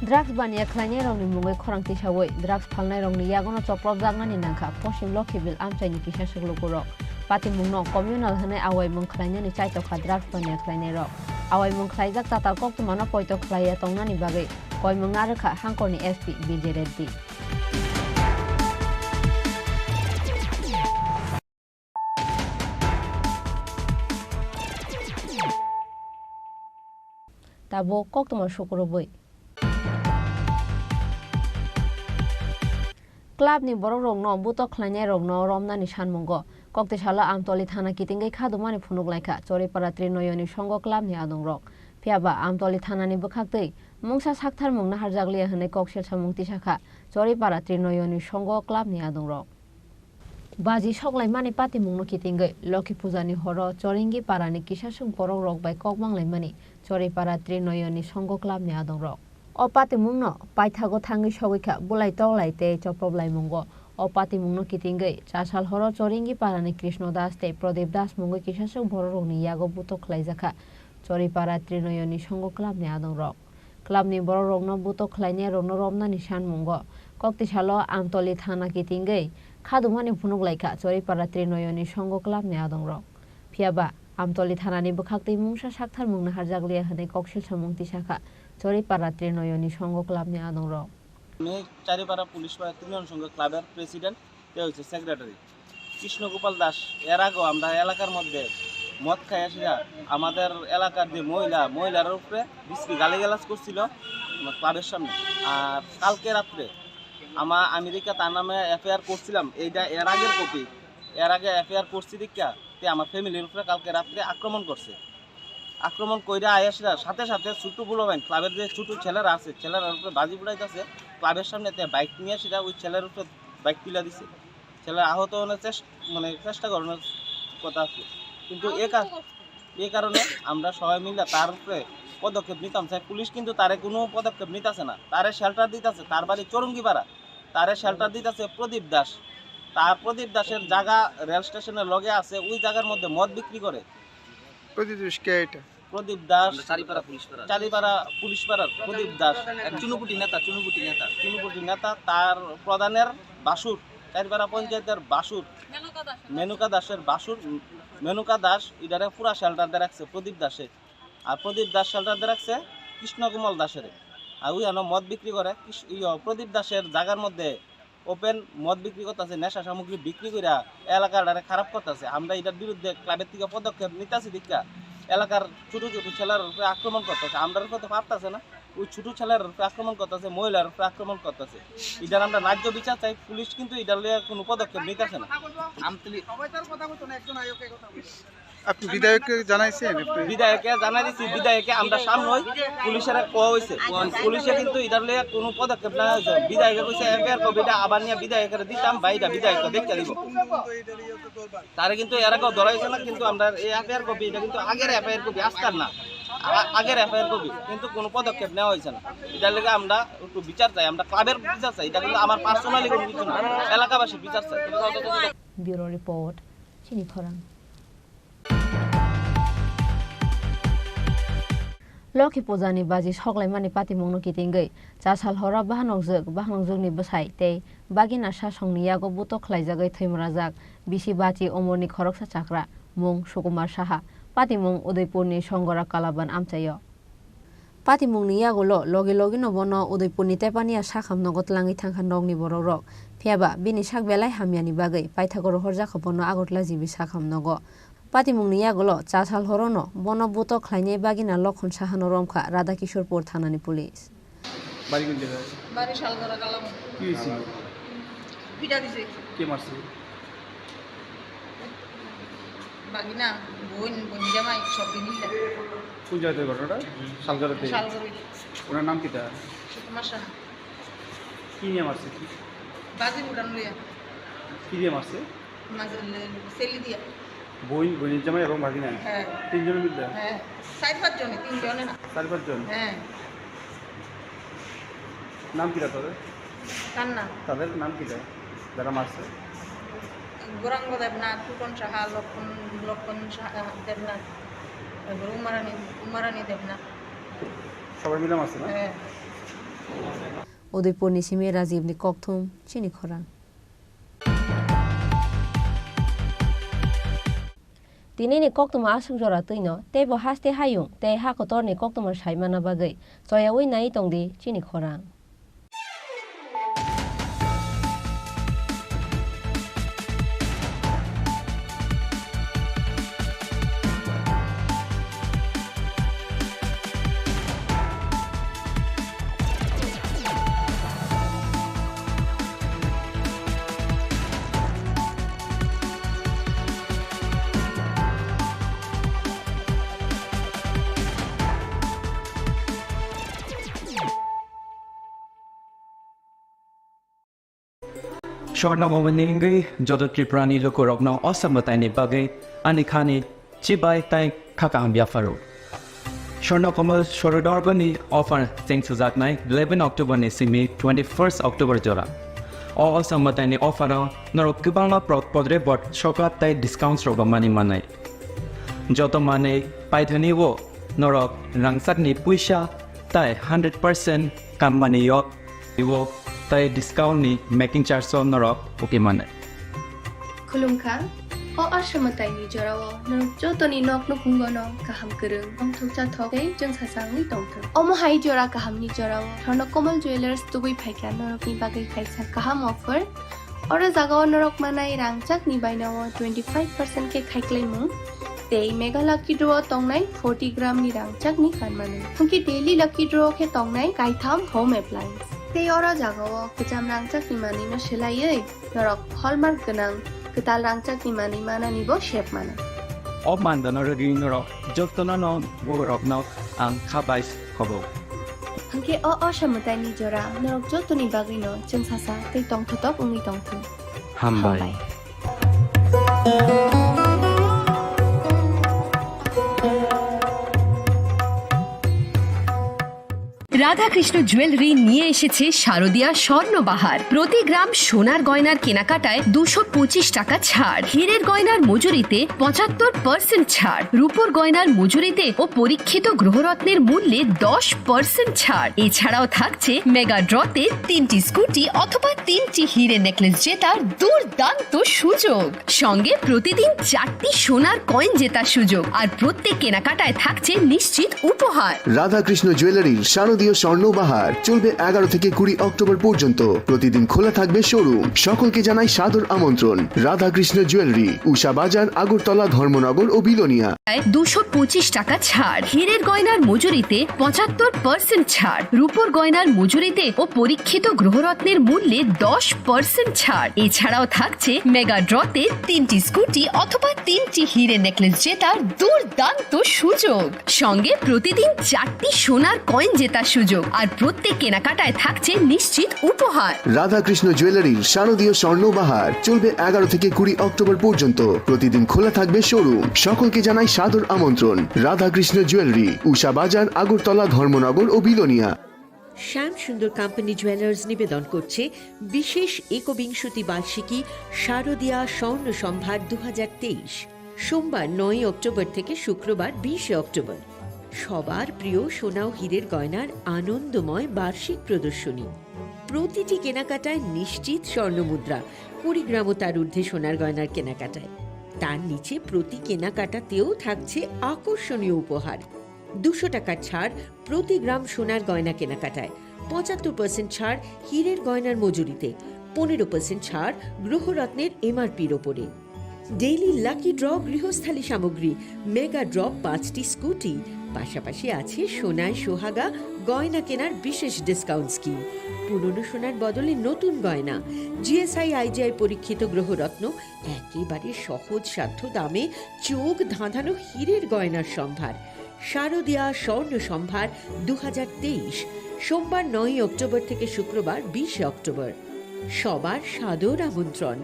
Drugs baniya khlainairokni mungwi khorang tisawi drugs phalnairokni yagono choplopjaknani nangkha Poschim Lokhibil amchaini kisa swk lukurok. Patimungno communal hwnwi awaimung khlainani chaitokha drugs baniya khlainairok. Awaimung khlaijak tatal koktwmano poito khlaiya tongnani bagwi koimung narwkha hangkorni S P Bijay Reddy. Tabuk koktwma sukurubwi. Clubni borokrokno butok khlainairokno romnani sanmungo koktwisalo Amtoli thana kitingwi khadumani phunuk laikha Choripara Trinoyoni Songho Clubni adongrok. Phiyaba Amtoli thanani bwkhaktwi mungsa saktharmung naharjakliya hwnwi kok selsamung tisakha Choripara Trinoyoni Songho Clubni adongrok. Baji soklaimani patimungno kitingwi Lokhi Pujani horo Choringi parani kisaswk borokrok bai kok manglaimani Choripara Trinoyoni Songho Clubni adongrok. O patimungno paithago thangwi sogwikha bulai toklai tei choproblaimungo. O patimungno kitingwi Chasal horo Choringi parani Krishno Das tei Pradip Das mungwi kisaswk borokrokni yago butok khlaijakha Choripara Trinoyoni Songho Clubni adongrok. Clubni borokrokno butok khlainairokno romnani sanmungo koktisalo Amtoli thana kitingwi khadumani phunuk laikha Choripara Trinoyoni Songho Clubni adongrok. Phiyaba Amtoli thanani bwkhaktwi mungsa saktharmung naharjakliya hwnwi koksil samung tisakha Choripara Trinoyoni Songho clubni adongrok. Ami Charipara Police Fire Trinoyoni Songho club-er president, তে হচ্ছে সেক্রেটারি কৃষ্ণগোপাল দাস। এর আগেও আমরা এলাকার মধ্যে মদ খাই আসিরা আমাদের এলাকার যে মহিলা, মহিলার উপরে বিশ্রী গালিগালাজ করছিল আমার ক্লাবের সামনে। আর কালকে রাত্রে আমার আমেরিকা তার নামে এফআইআর করছিলাম, এইটা এর আগের কপি, এর আগে এফআইআর করছি দেখা তে আমার ফ্যামিলির উপরে কালকে রাত্রে আক্রমণ করছে। আক্রমণ কইরা আইয়া সেটা সাথে সাথে ছোট পোলাপাইন, ক্লাবের যে ছোট ছেলেরা আছে, ছেলেরার উপরে বাজি ফুটাইতেছে। ক্লাবের সামনে তে বাইক নিয়ে সেটা ওই ছেলের উপরে বাইক তুলে দিছে। ছেলে আহত অনেক চেষ্টা, মানে, চেষ্টা করানোর কথা আছে, কিন্তু এ কার-, এ কারণে আমরা সবাই মিলে তার উপরে পদক্ষেপ নিতাম চাই। পুলিশ কিন্তু তারে কোনো পদক্ষেপ নিতেছে না, তারে শেল্টার দিতেছে, তার বাড়ি চরঙ্গিপাড়া, তারে শেল্টার দিতেছে প্রদীপ দাস। তার প্রদীপ দাসের জায়গা রেল স্টেশনের লগে আছে, ওই জায়গার মধ্যে মদ বিক্রি করে। প্রদীপ দাস কে এটা? প্রদীপ দাস, আমরা চারিপাড়া পুলিশ পাড়া। চারিপাড়া পুলিশ পাড়ার প্রদীপ দাস। এক চুনুপুটি নেতা, চুনুপুটি নেতা। চুনুপুটি নেতা, তার প্রধানের বাসুর, চারিপাড়া পঞ্চায়েতের বাসুর, মেনকা দাসের বাসুর, মেনকা দাস, ইডারে পুরা শেল্টার দিয়ে রাখছে প্রদীপ দাসে। আর প্রদীপ দাস শেল্টার দিয়ে রাখছে কৃষ্ণকমল দাসের। আর ওই মদ বিক্রি করে কৃষ-, ইয়ো, প্রদীপ দাসের জায়গার মধ্যে ওপেন মদ বিক্রি করতেছে, নেশা সামগ্রী বিক্রি করে এলাকাটারে খারাপ করতেছে। আমরা এটার বিরুদ্ধে ক্লাবের থেকে পদক্ষেপ নিতেছি দেখা এলাকার ছোট ছোট ছেলের উপরে আক্রমণ করতেছে, আমরার উপরে তো পারতেছে না, ওই ছোট ছেলের উপরে আক্রমণ করতেছে, মহিলার উপরে আক্রমণ করতেছে। এটার আমরা ন্যায্য বিচার চাই। পুলিশ কিন্তু এটার লইয়া কোনো পদক্ষেপ নিতেছে না। আমতলি আপনি বিধায়ককে জানাইছেন? আপনি বিধায়ককে জানাই দিছি, বিধায়ককে আমরা সামনে পুলিশের কওয়া হয়েছে, পুলিশে কিন্তু এটার লইয়া কোনো পদক্ষেপ না হয়েছে। বিধায়কে কইছে এফআইআর কপিটা আবার নিয়ে বিধায়কের দিতাম, বা এটা বিধায়ক দেখতে দিব। তারে কিন্তু এর আগেও ধরা হয়েছে না, কিন্তু আমরা এই এফআইআর কপি, এটা কিন্তু আগের এফআইআর কপি, আজকাল না, আ-, আগের এফআইআর কপি, কিন্তু কোনো পদক্ষেপ নেওয়া হয়েছে না। এটার লেগে আমরা একটু বিচার চাই, আমরা ক্লাবের বিচার চাই। এটা কিন্তু আমার পার্সোনালি কোনো কিছু না, এলাকাবাসীর বিচার চাই। Bureau report, Chini Khorang. Lokhi pujani baji soklaimani patimungno kitingwi chasal horo bahanokjwk, bahanokjwkni bwsai tei bagina sasongni yago butok khlaijagwi thwimorajak bisi bachi umorni khoroksa chakra, mung Sukumar Saha, patimung Udaipurni Songora Kalaban amchaio. Patimungni yagulo logi logino bono Udaipurni Tepania sakham nogo tlangwi thangkha nokni borokrok. Phiyaba bini sak belai hamyani bagwi paithago rohorjakha bono Agartala G B sakham nogo. Patimungni yagulo chasal horono bono butok khlainai bagina Lokhon Sahano romkha Radhakishorpur thanani police. বাড়ি কোন জায়গায়? বাড়ি শালগড়া কালাম। কি হয়েছিল? পিটা দিছে। কে মারছে? বাগিনা, বোন, বোন জামাই, সব মিলে। কোন জায়গাতে ঘটনাটা? শালগড়াতে? শালগড়াতে। ওনার নাম কিতা? সুকুমার সাহা। কি নিয়ে মারছে? বাজি উড়ান লইয়া। কি দিয়ে মারছে? মাঝে লে-, সেলি দিয়া। বোন, বোনের জামাই এবং ভাগিনা? হ্যাঁ। তিনজনের মধ্যে? হ্যাঁ। চার পাঁচ জনে, তিনজনে না। চার পাঁচ জন? হ্যাঁ। নাম কিতা তাদের? কার নাম? তাদের নাম কিতা? যারা মারছে? গৌরাঙ্গ দেবনাথ, ফুটন সাহা, লক্ষণ, লক্ষণ সাহা, দেবনাথ, তারপরে উমারানী, উমারানী দেবনাথ। সবাই মিলে মারছে না? হ্যাঁ। Udaipurni simi Rajibni kokthum, Chini Khorang. Tinini koktwma aswk jora twino teibo haste hayung tei ha kotorni koktwma saimana bagwi choyaui nai tongdi chini khorang. Swarna Momoni wngwi joto Tripurani lukurokno o samwtaini bagwi ani khani chibai tei kha kaham yapharo. Swarna Komal Sorodorbani offer cheng sujaknai eleven October ni simi twenty-first October jora. O, o samwtaini offer o norok kwbangma pro-, podre bot sokat tei discounts rogo mani manai. Joto manwi paithani o norok rangchakni puisa tei hundred percent kammani yok. Iwo tei discount ni making charge o norok uki mane. Khulumkha, O Asha mwtaini jorao norok jotoni nok nukhungo no kaham kwrwng, tongthok chathok tei chwngsacha wngwi tongthok. Omo hai jora kahamni jorao Swarna Kamal Jewellers tubui phaikha norokni bagwi kaisa kaham offer. Oro jagao norok manai rangchakni bainao twenty five percent khe khaiklaimung tei Mega Lucky Draw o tongnai forty gram ni rangchakni kanmanwi. Hwnkhe Daily Lucky Draw khe tongnai kaitham home appliance. Tei oro jagao kwcham rangchakni manwino swlaiwi norok hallmark gwnang kwtal rangchakni manwi manani bo sep mano. O mandano rwgwi norok jotono no borokno ang kha bai khobo. Hwnkhe o Asha mwtaini jora norok jotoni bagwino chwngsacha tei tongthotok wngwi tongthung. Hambai. Hambai. Radhakrishna jewellery নিয়ে এসেছে শারদিয়া স্বর্ণবাহার। প্রতি গ্রাম সোনার গয়নার কেনাকাটায় দুশো পঁচিশ টাকা ছাড়, হীরের গয়নার মজুরিতে পঁচাত্তর পার্সেন্ট ছাড়, রূপোর গয়নার মজুরিতে ও পরীক্ষিত গ্রহরত্নের মূল্যে দশ পার্সেন্ট ছাড়। এছাড়াও থাকছে মেগা ড্রতে তিনটি স্কুটি অথবা তিনটি হিরে নেকলেস জেতার দুর্দান্ত সুযোগ। সঙ্গে প্রতিদিন চারটি সোনার কয়েন জেতার সুযোগ, আর প্রত্যেক কেনাকাটায় থাকছে নিশ্চিত উপহার। রাধাকৃষ্ণ জুয়েলারির শারদীয় স্বর্ণ বাহার চলবে এগারো থেকে কুড়ি অক্টোবর পর্যন্ত। প্রতিদিন খোলা থাকবে শোরুম। সকলকে জানাই সাদর আমন্ত্রণ। রাধাকৃষ্ণ জুয়েলারি, উষা বাজার, আগরতলা, ধর্মনগর ও বিলোনিয়া। দুশো পঁচিশ টাকা ছাড়, হীরের গয়নার মজুরিতে পঁচাত্তর পার্সেন্ট ছাড়, রূপোর গয়নার মজুরিতে ও পরীক্ষিত গ্রহরত্নের মূল্যে দশ পার্সেন্ট ছাড়। এছাড়াও থাকছে মেগা ড্রতে তিনটি স্কুটি অথবা তিনটি হিরে নেকলেস জেতার দুর্দান্ত সুযোগ। সঙ্গে প্রতিদিন চারটি সোনার কয়েন জেতার সুযোগ, আর প্রত্যেক কেনাকাটায় থাকছে নিশ্চিত উপহার। রাধাকৃষ্ণ জুয়েলারির শারদীয় স্বর্ণ বাহার চলবে এগারো থেকে কুড়ি অক্টোবর পর্যন্ত। প্রতিদিন খোলা থাকবে শোরুম। সকলকে জানাই সাদর আমন্ত্রণ। রাধাকৃষ্ণ জুয়েলারি, উষা বাজার, আগরতলা, ধর্মনগর ও বিলোনিয়া। শ্যাম সুন্দর কোম্পানি জুয়েলার্স নিবেদন করছে বিশেষ একবিংশতি বার্ষিকী শারদীয়া স্বর্ণ সম্ভার দু হাজার তেইশ। সোমবার নয়ই অক্টোবর থেকে শুক্রবার বিশে অক্টোবর। সবার প্রিয় সোনা ও হীরের গয়নার আনন্দময় বার্ষিক প্রদর্শনী। প্রতিটি কেনাকাটায় নিশ্চিত স্বর্ণমুদ্রা, কুড়ি গ্রাম ও তার ঊর্ধ্বে সোনার গয়নার কেনাকাটায়। তার নিচে প্রতি কেনাকাটাতেও থাকছে আকর্ষণীয় উপহার। দুশো টাকার ছাড় প্রতি গ্রাম সোনার গয়না কেনাকাটায়, পঁচাত্তর পার্সেন্ট ছাড় হীরের গয়নার মজুরিতে, পনেরো পার্সেন্ট ছাড় গ্রহরত্নের এমআরপির ওপরে। ডেইলি লাকি ড্র গৃহস্থালী সামগ্রী, মেগা ড্র পাঁচটি স্কুটি, পাশাপাশি আছে সোনায় সোহাগা গয়না কেনার বিশেষ ডিসকাউন্ট স্কিম। পুরনো সোনার বদলে নতুন গয়না, জিএসআই আইজিআই পরীক্ষিত গ্রহরত্ন, একেবারে সহজসাধ্য দামে চোখ ধাঁধানো হীরের গয়নার সম্ভার। শারদীয়া স্বর্ণ সম্ভার দু হাজার তেইশ, সোমবার নয়ই অক্টোবর থেকে শুক্রবার বিশে অক্টোবর। সবার সাদর আমন্ত্রণ।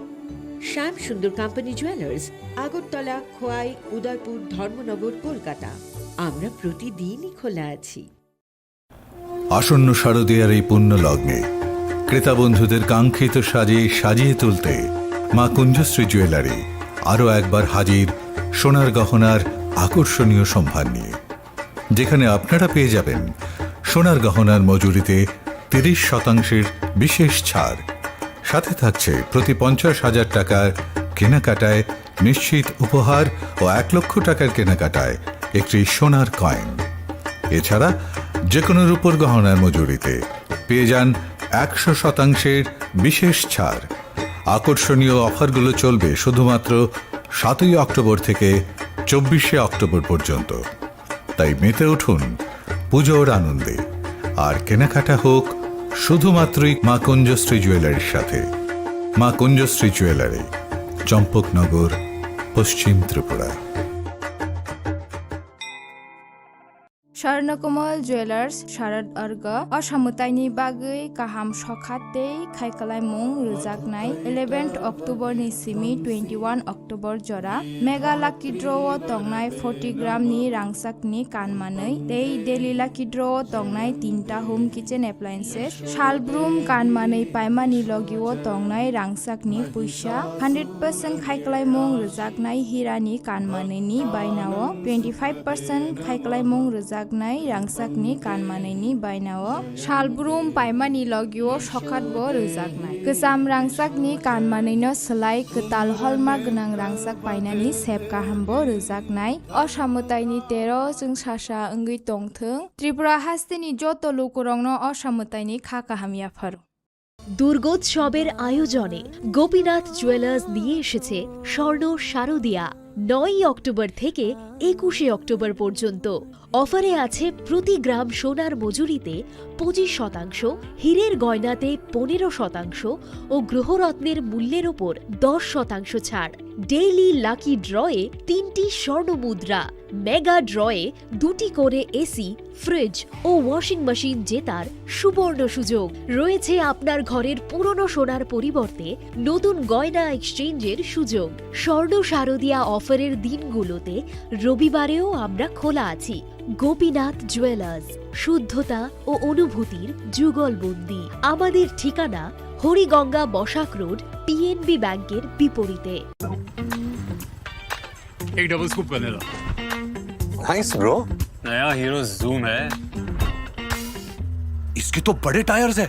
শ্যাম সুন্দর কোম্পানি জুয়েলার্স, আগরতলা, খোয়াই, উদয়পুর, ধর্মনগর, কলকাতা। আমরা প্রতিদিনই খোলা আছি। আসন্ন শারদীয়ার এই পুণ্য লগ্নে ক্রেতা বন্ধুদের কাঙ্ক্ষিত সাজে সাজিয়ে তুলতে মা কুঞ্জশ্রী জুয়েলারি আরও একবার হাজির সোনার গহনার আকর্ষণীয় সম্ভার নিয়ে, যেখানে আপনারা পেয়ে যাবেন সোনার গহনার মজুরিতে তিরিশ শতাংশের বিশেষ ছাড়, সাথে থাকছে প্রতি পঞ্চাশ হাজার টাকার কেনাকাটায় নিশ্চিত উপহার ও এক লক্ষ টাকার কেনাকাটায় একটি সোনার কয়েন। এছাড়া যে কোনো রূপোর গহনার মজুরিতে পেয়ে যান একশো শতাংশের বিশেষ ছাড়। আকর্ষণীয় অফারগুলো চলবে শুধুমাত্র সাতই অক্টোবর থেকে চব্বিশে অক্টোবর পর্যন্ত। তাই মেতে উঠুন পুজোর আনন্দে, আর কেনাকাটা হোক শুধুমাত্রই মা কুঞ্জশ্রী জুয়েলারির সাথে। মা কুঞ্জশ্রী জুয়েলারি, চম্পকনগর, পশ্চিম Tripura. Swarnakomal Jewellers, Sharad Arga, o samwtaini bagwi kaham sokha tei khaikhlaimung rwjaknai eleventh October ni simi twenty-one October jora Mega Lucky Draw o tongnai forty gram ni rangchak ni kanmanwi tei Daily Lucky Draw o tongnai tinta home kitchen appliances, salbrum kanmanwi paimani logi o tongnai rangchak ni puisa, hundred percent khaikhlaimung rwjaknai hira ni kanmanwi ni bainao twenty five percent khaikhlaimung rwjaknai rangchak ni kanmanwi ni bainao salbrum paimani logi o sokhat bo rwjaknai. Kwcham rangchakni kanmanwino swlai kwtal hallmark gwnang rangchak painani sep kaham bo rwjaknai. O samwtaini tero chwngsasa wngwi tongthwng. Tripura hasteni joto lukurokno o samwtaini kha kaham yapharo. দুর্গোৎসবের আয়োজনে গোপীনাথ জুয়েলার্স নিয়ে এসেছে স্বর্ণ শারদিয়া। নয়ই অক্টোবর থেকে একুশে অক্টোবর পর্যন্ত অফারে আছে প্রতি গ্রাম সোনার মজুরিতে পঁচিশ শতাংশ, হীরের গয়নাতে পনেরো শতাংশ ও গ্রহরত্নের মূল্যের ওপর দশ শতাংশ ছাড়। ডেইলি লাকি ড্রয়ে তিনটি স্বর্ণ মুদ্রা, মেগা ড্রয়ে দুটি করে এসি, ফ্রিজ ও ওয়াশিং মেশিন জেতার সুবর্ণ সুযোগ। রয়েছে আপনার ঘরের পুরনো সোনার পরিবর্তে নতুন গয়না এক্সচেঞ্জের সুযোগ। স্বর্ণ শারদিয়া অফারের দিনগুলোতে রবিবারেও আমরা খোলা আছি। গোপীনাথ জুয়েলার্স, শুদ্ধতা ও অনুভূতির যুগলবন্দি। আমাদের ঠিকানা হরিগঙ্গা বসাক রোড, পিএনবি ব্যাংকের বিপরীতে। एक double scoop vanilla. Thanks, bro। नया हीरो जूम है। इसके तो बड़े टायर्स है,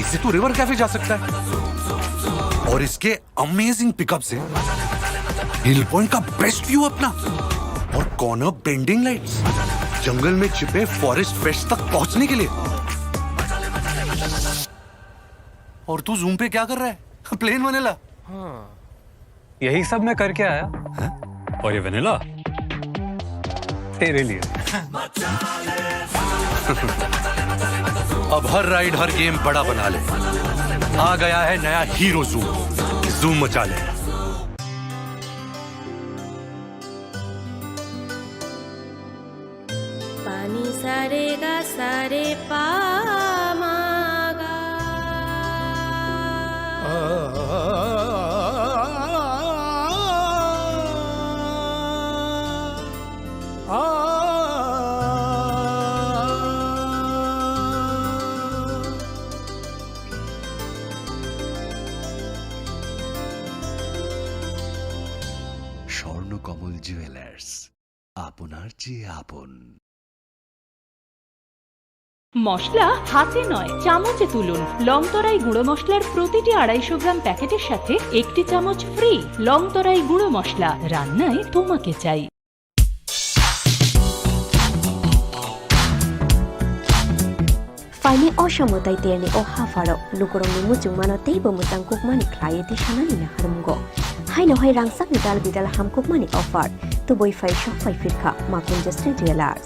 इससे तो रिवर कैफे जा सकता है। और इसके अमेजिंग पिकअप से हिल पॉइंट का बेस्ट व्यू अपना और कॉर्नर बेंडिंग लाइट्स, जंगल में छिपे फॉरेस्ट फ्रेश तक पहुंचने के लिए। और तू जूम पे क्या कर रहा है? Plane vanilla. हाँ। यही सब मैं करके आया। हैं? और ये वनीला तेरे लिए। अब हर राइड, हर गेम बड़ा बना ले। आ गया है नया हीरो जूम। जूम मचा ले। Pani sare ga sare pa ma ga. Swarnakamal jewellers, আপনার চেয়ে আপন। মশলা হাতে নয়, চামচে তুলুন। লংতরাই গুঁড়ো মশলার প্রতিটি আড়াইশো গ্রাম প্যাকেটের সাথে একটি চামচ ফ্রি। লংতরাই গুঁড়ো মশলা, রান্নায় তোমাকে চাই। Phaini o samwtai terni o hapharo lukurokni muchungmano teibo mwchang kukmani khlaiwi tisanani yakarmungo. Haino hai rangchakni dal bidal hamkukmani offer tubui phai sok phai phirkha Makunjasri Jewellers.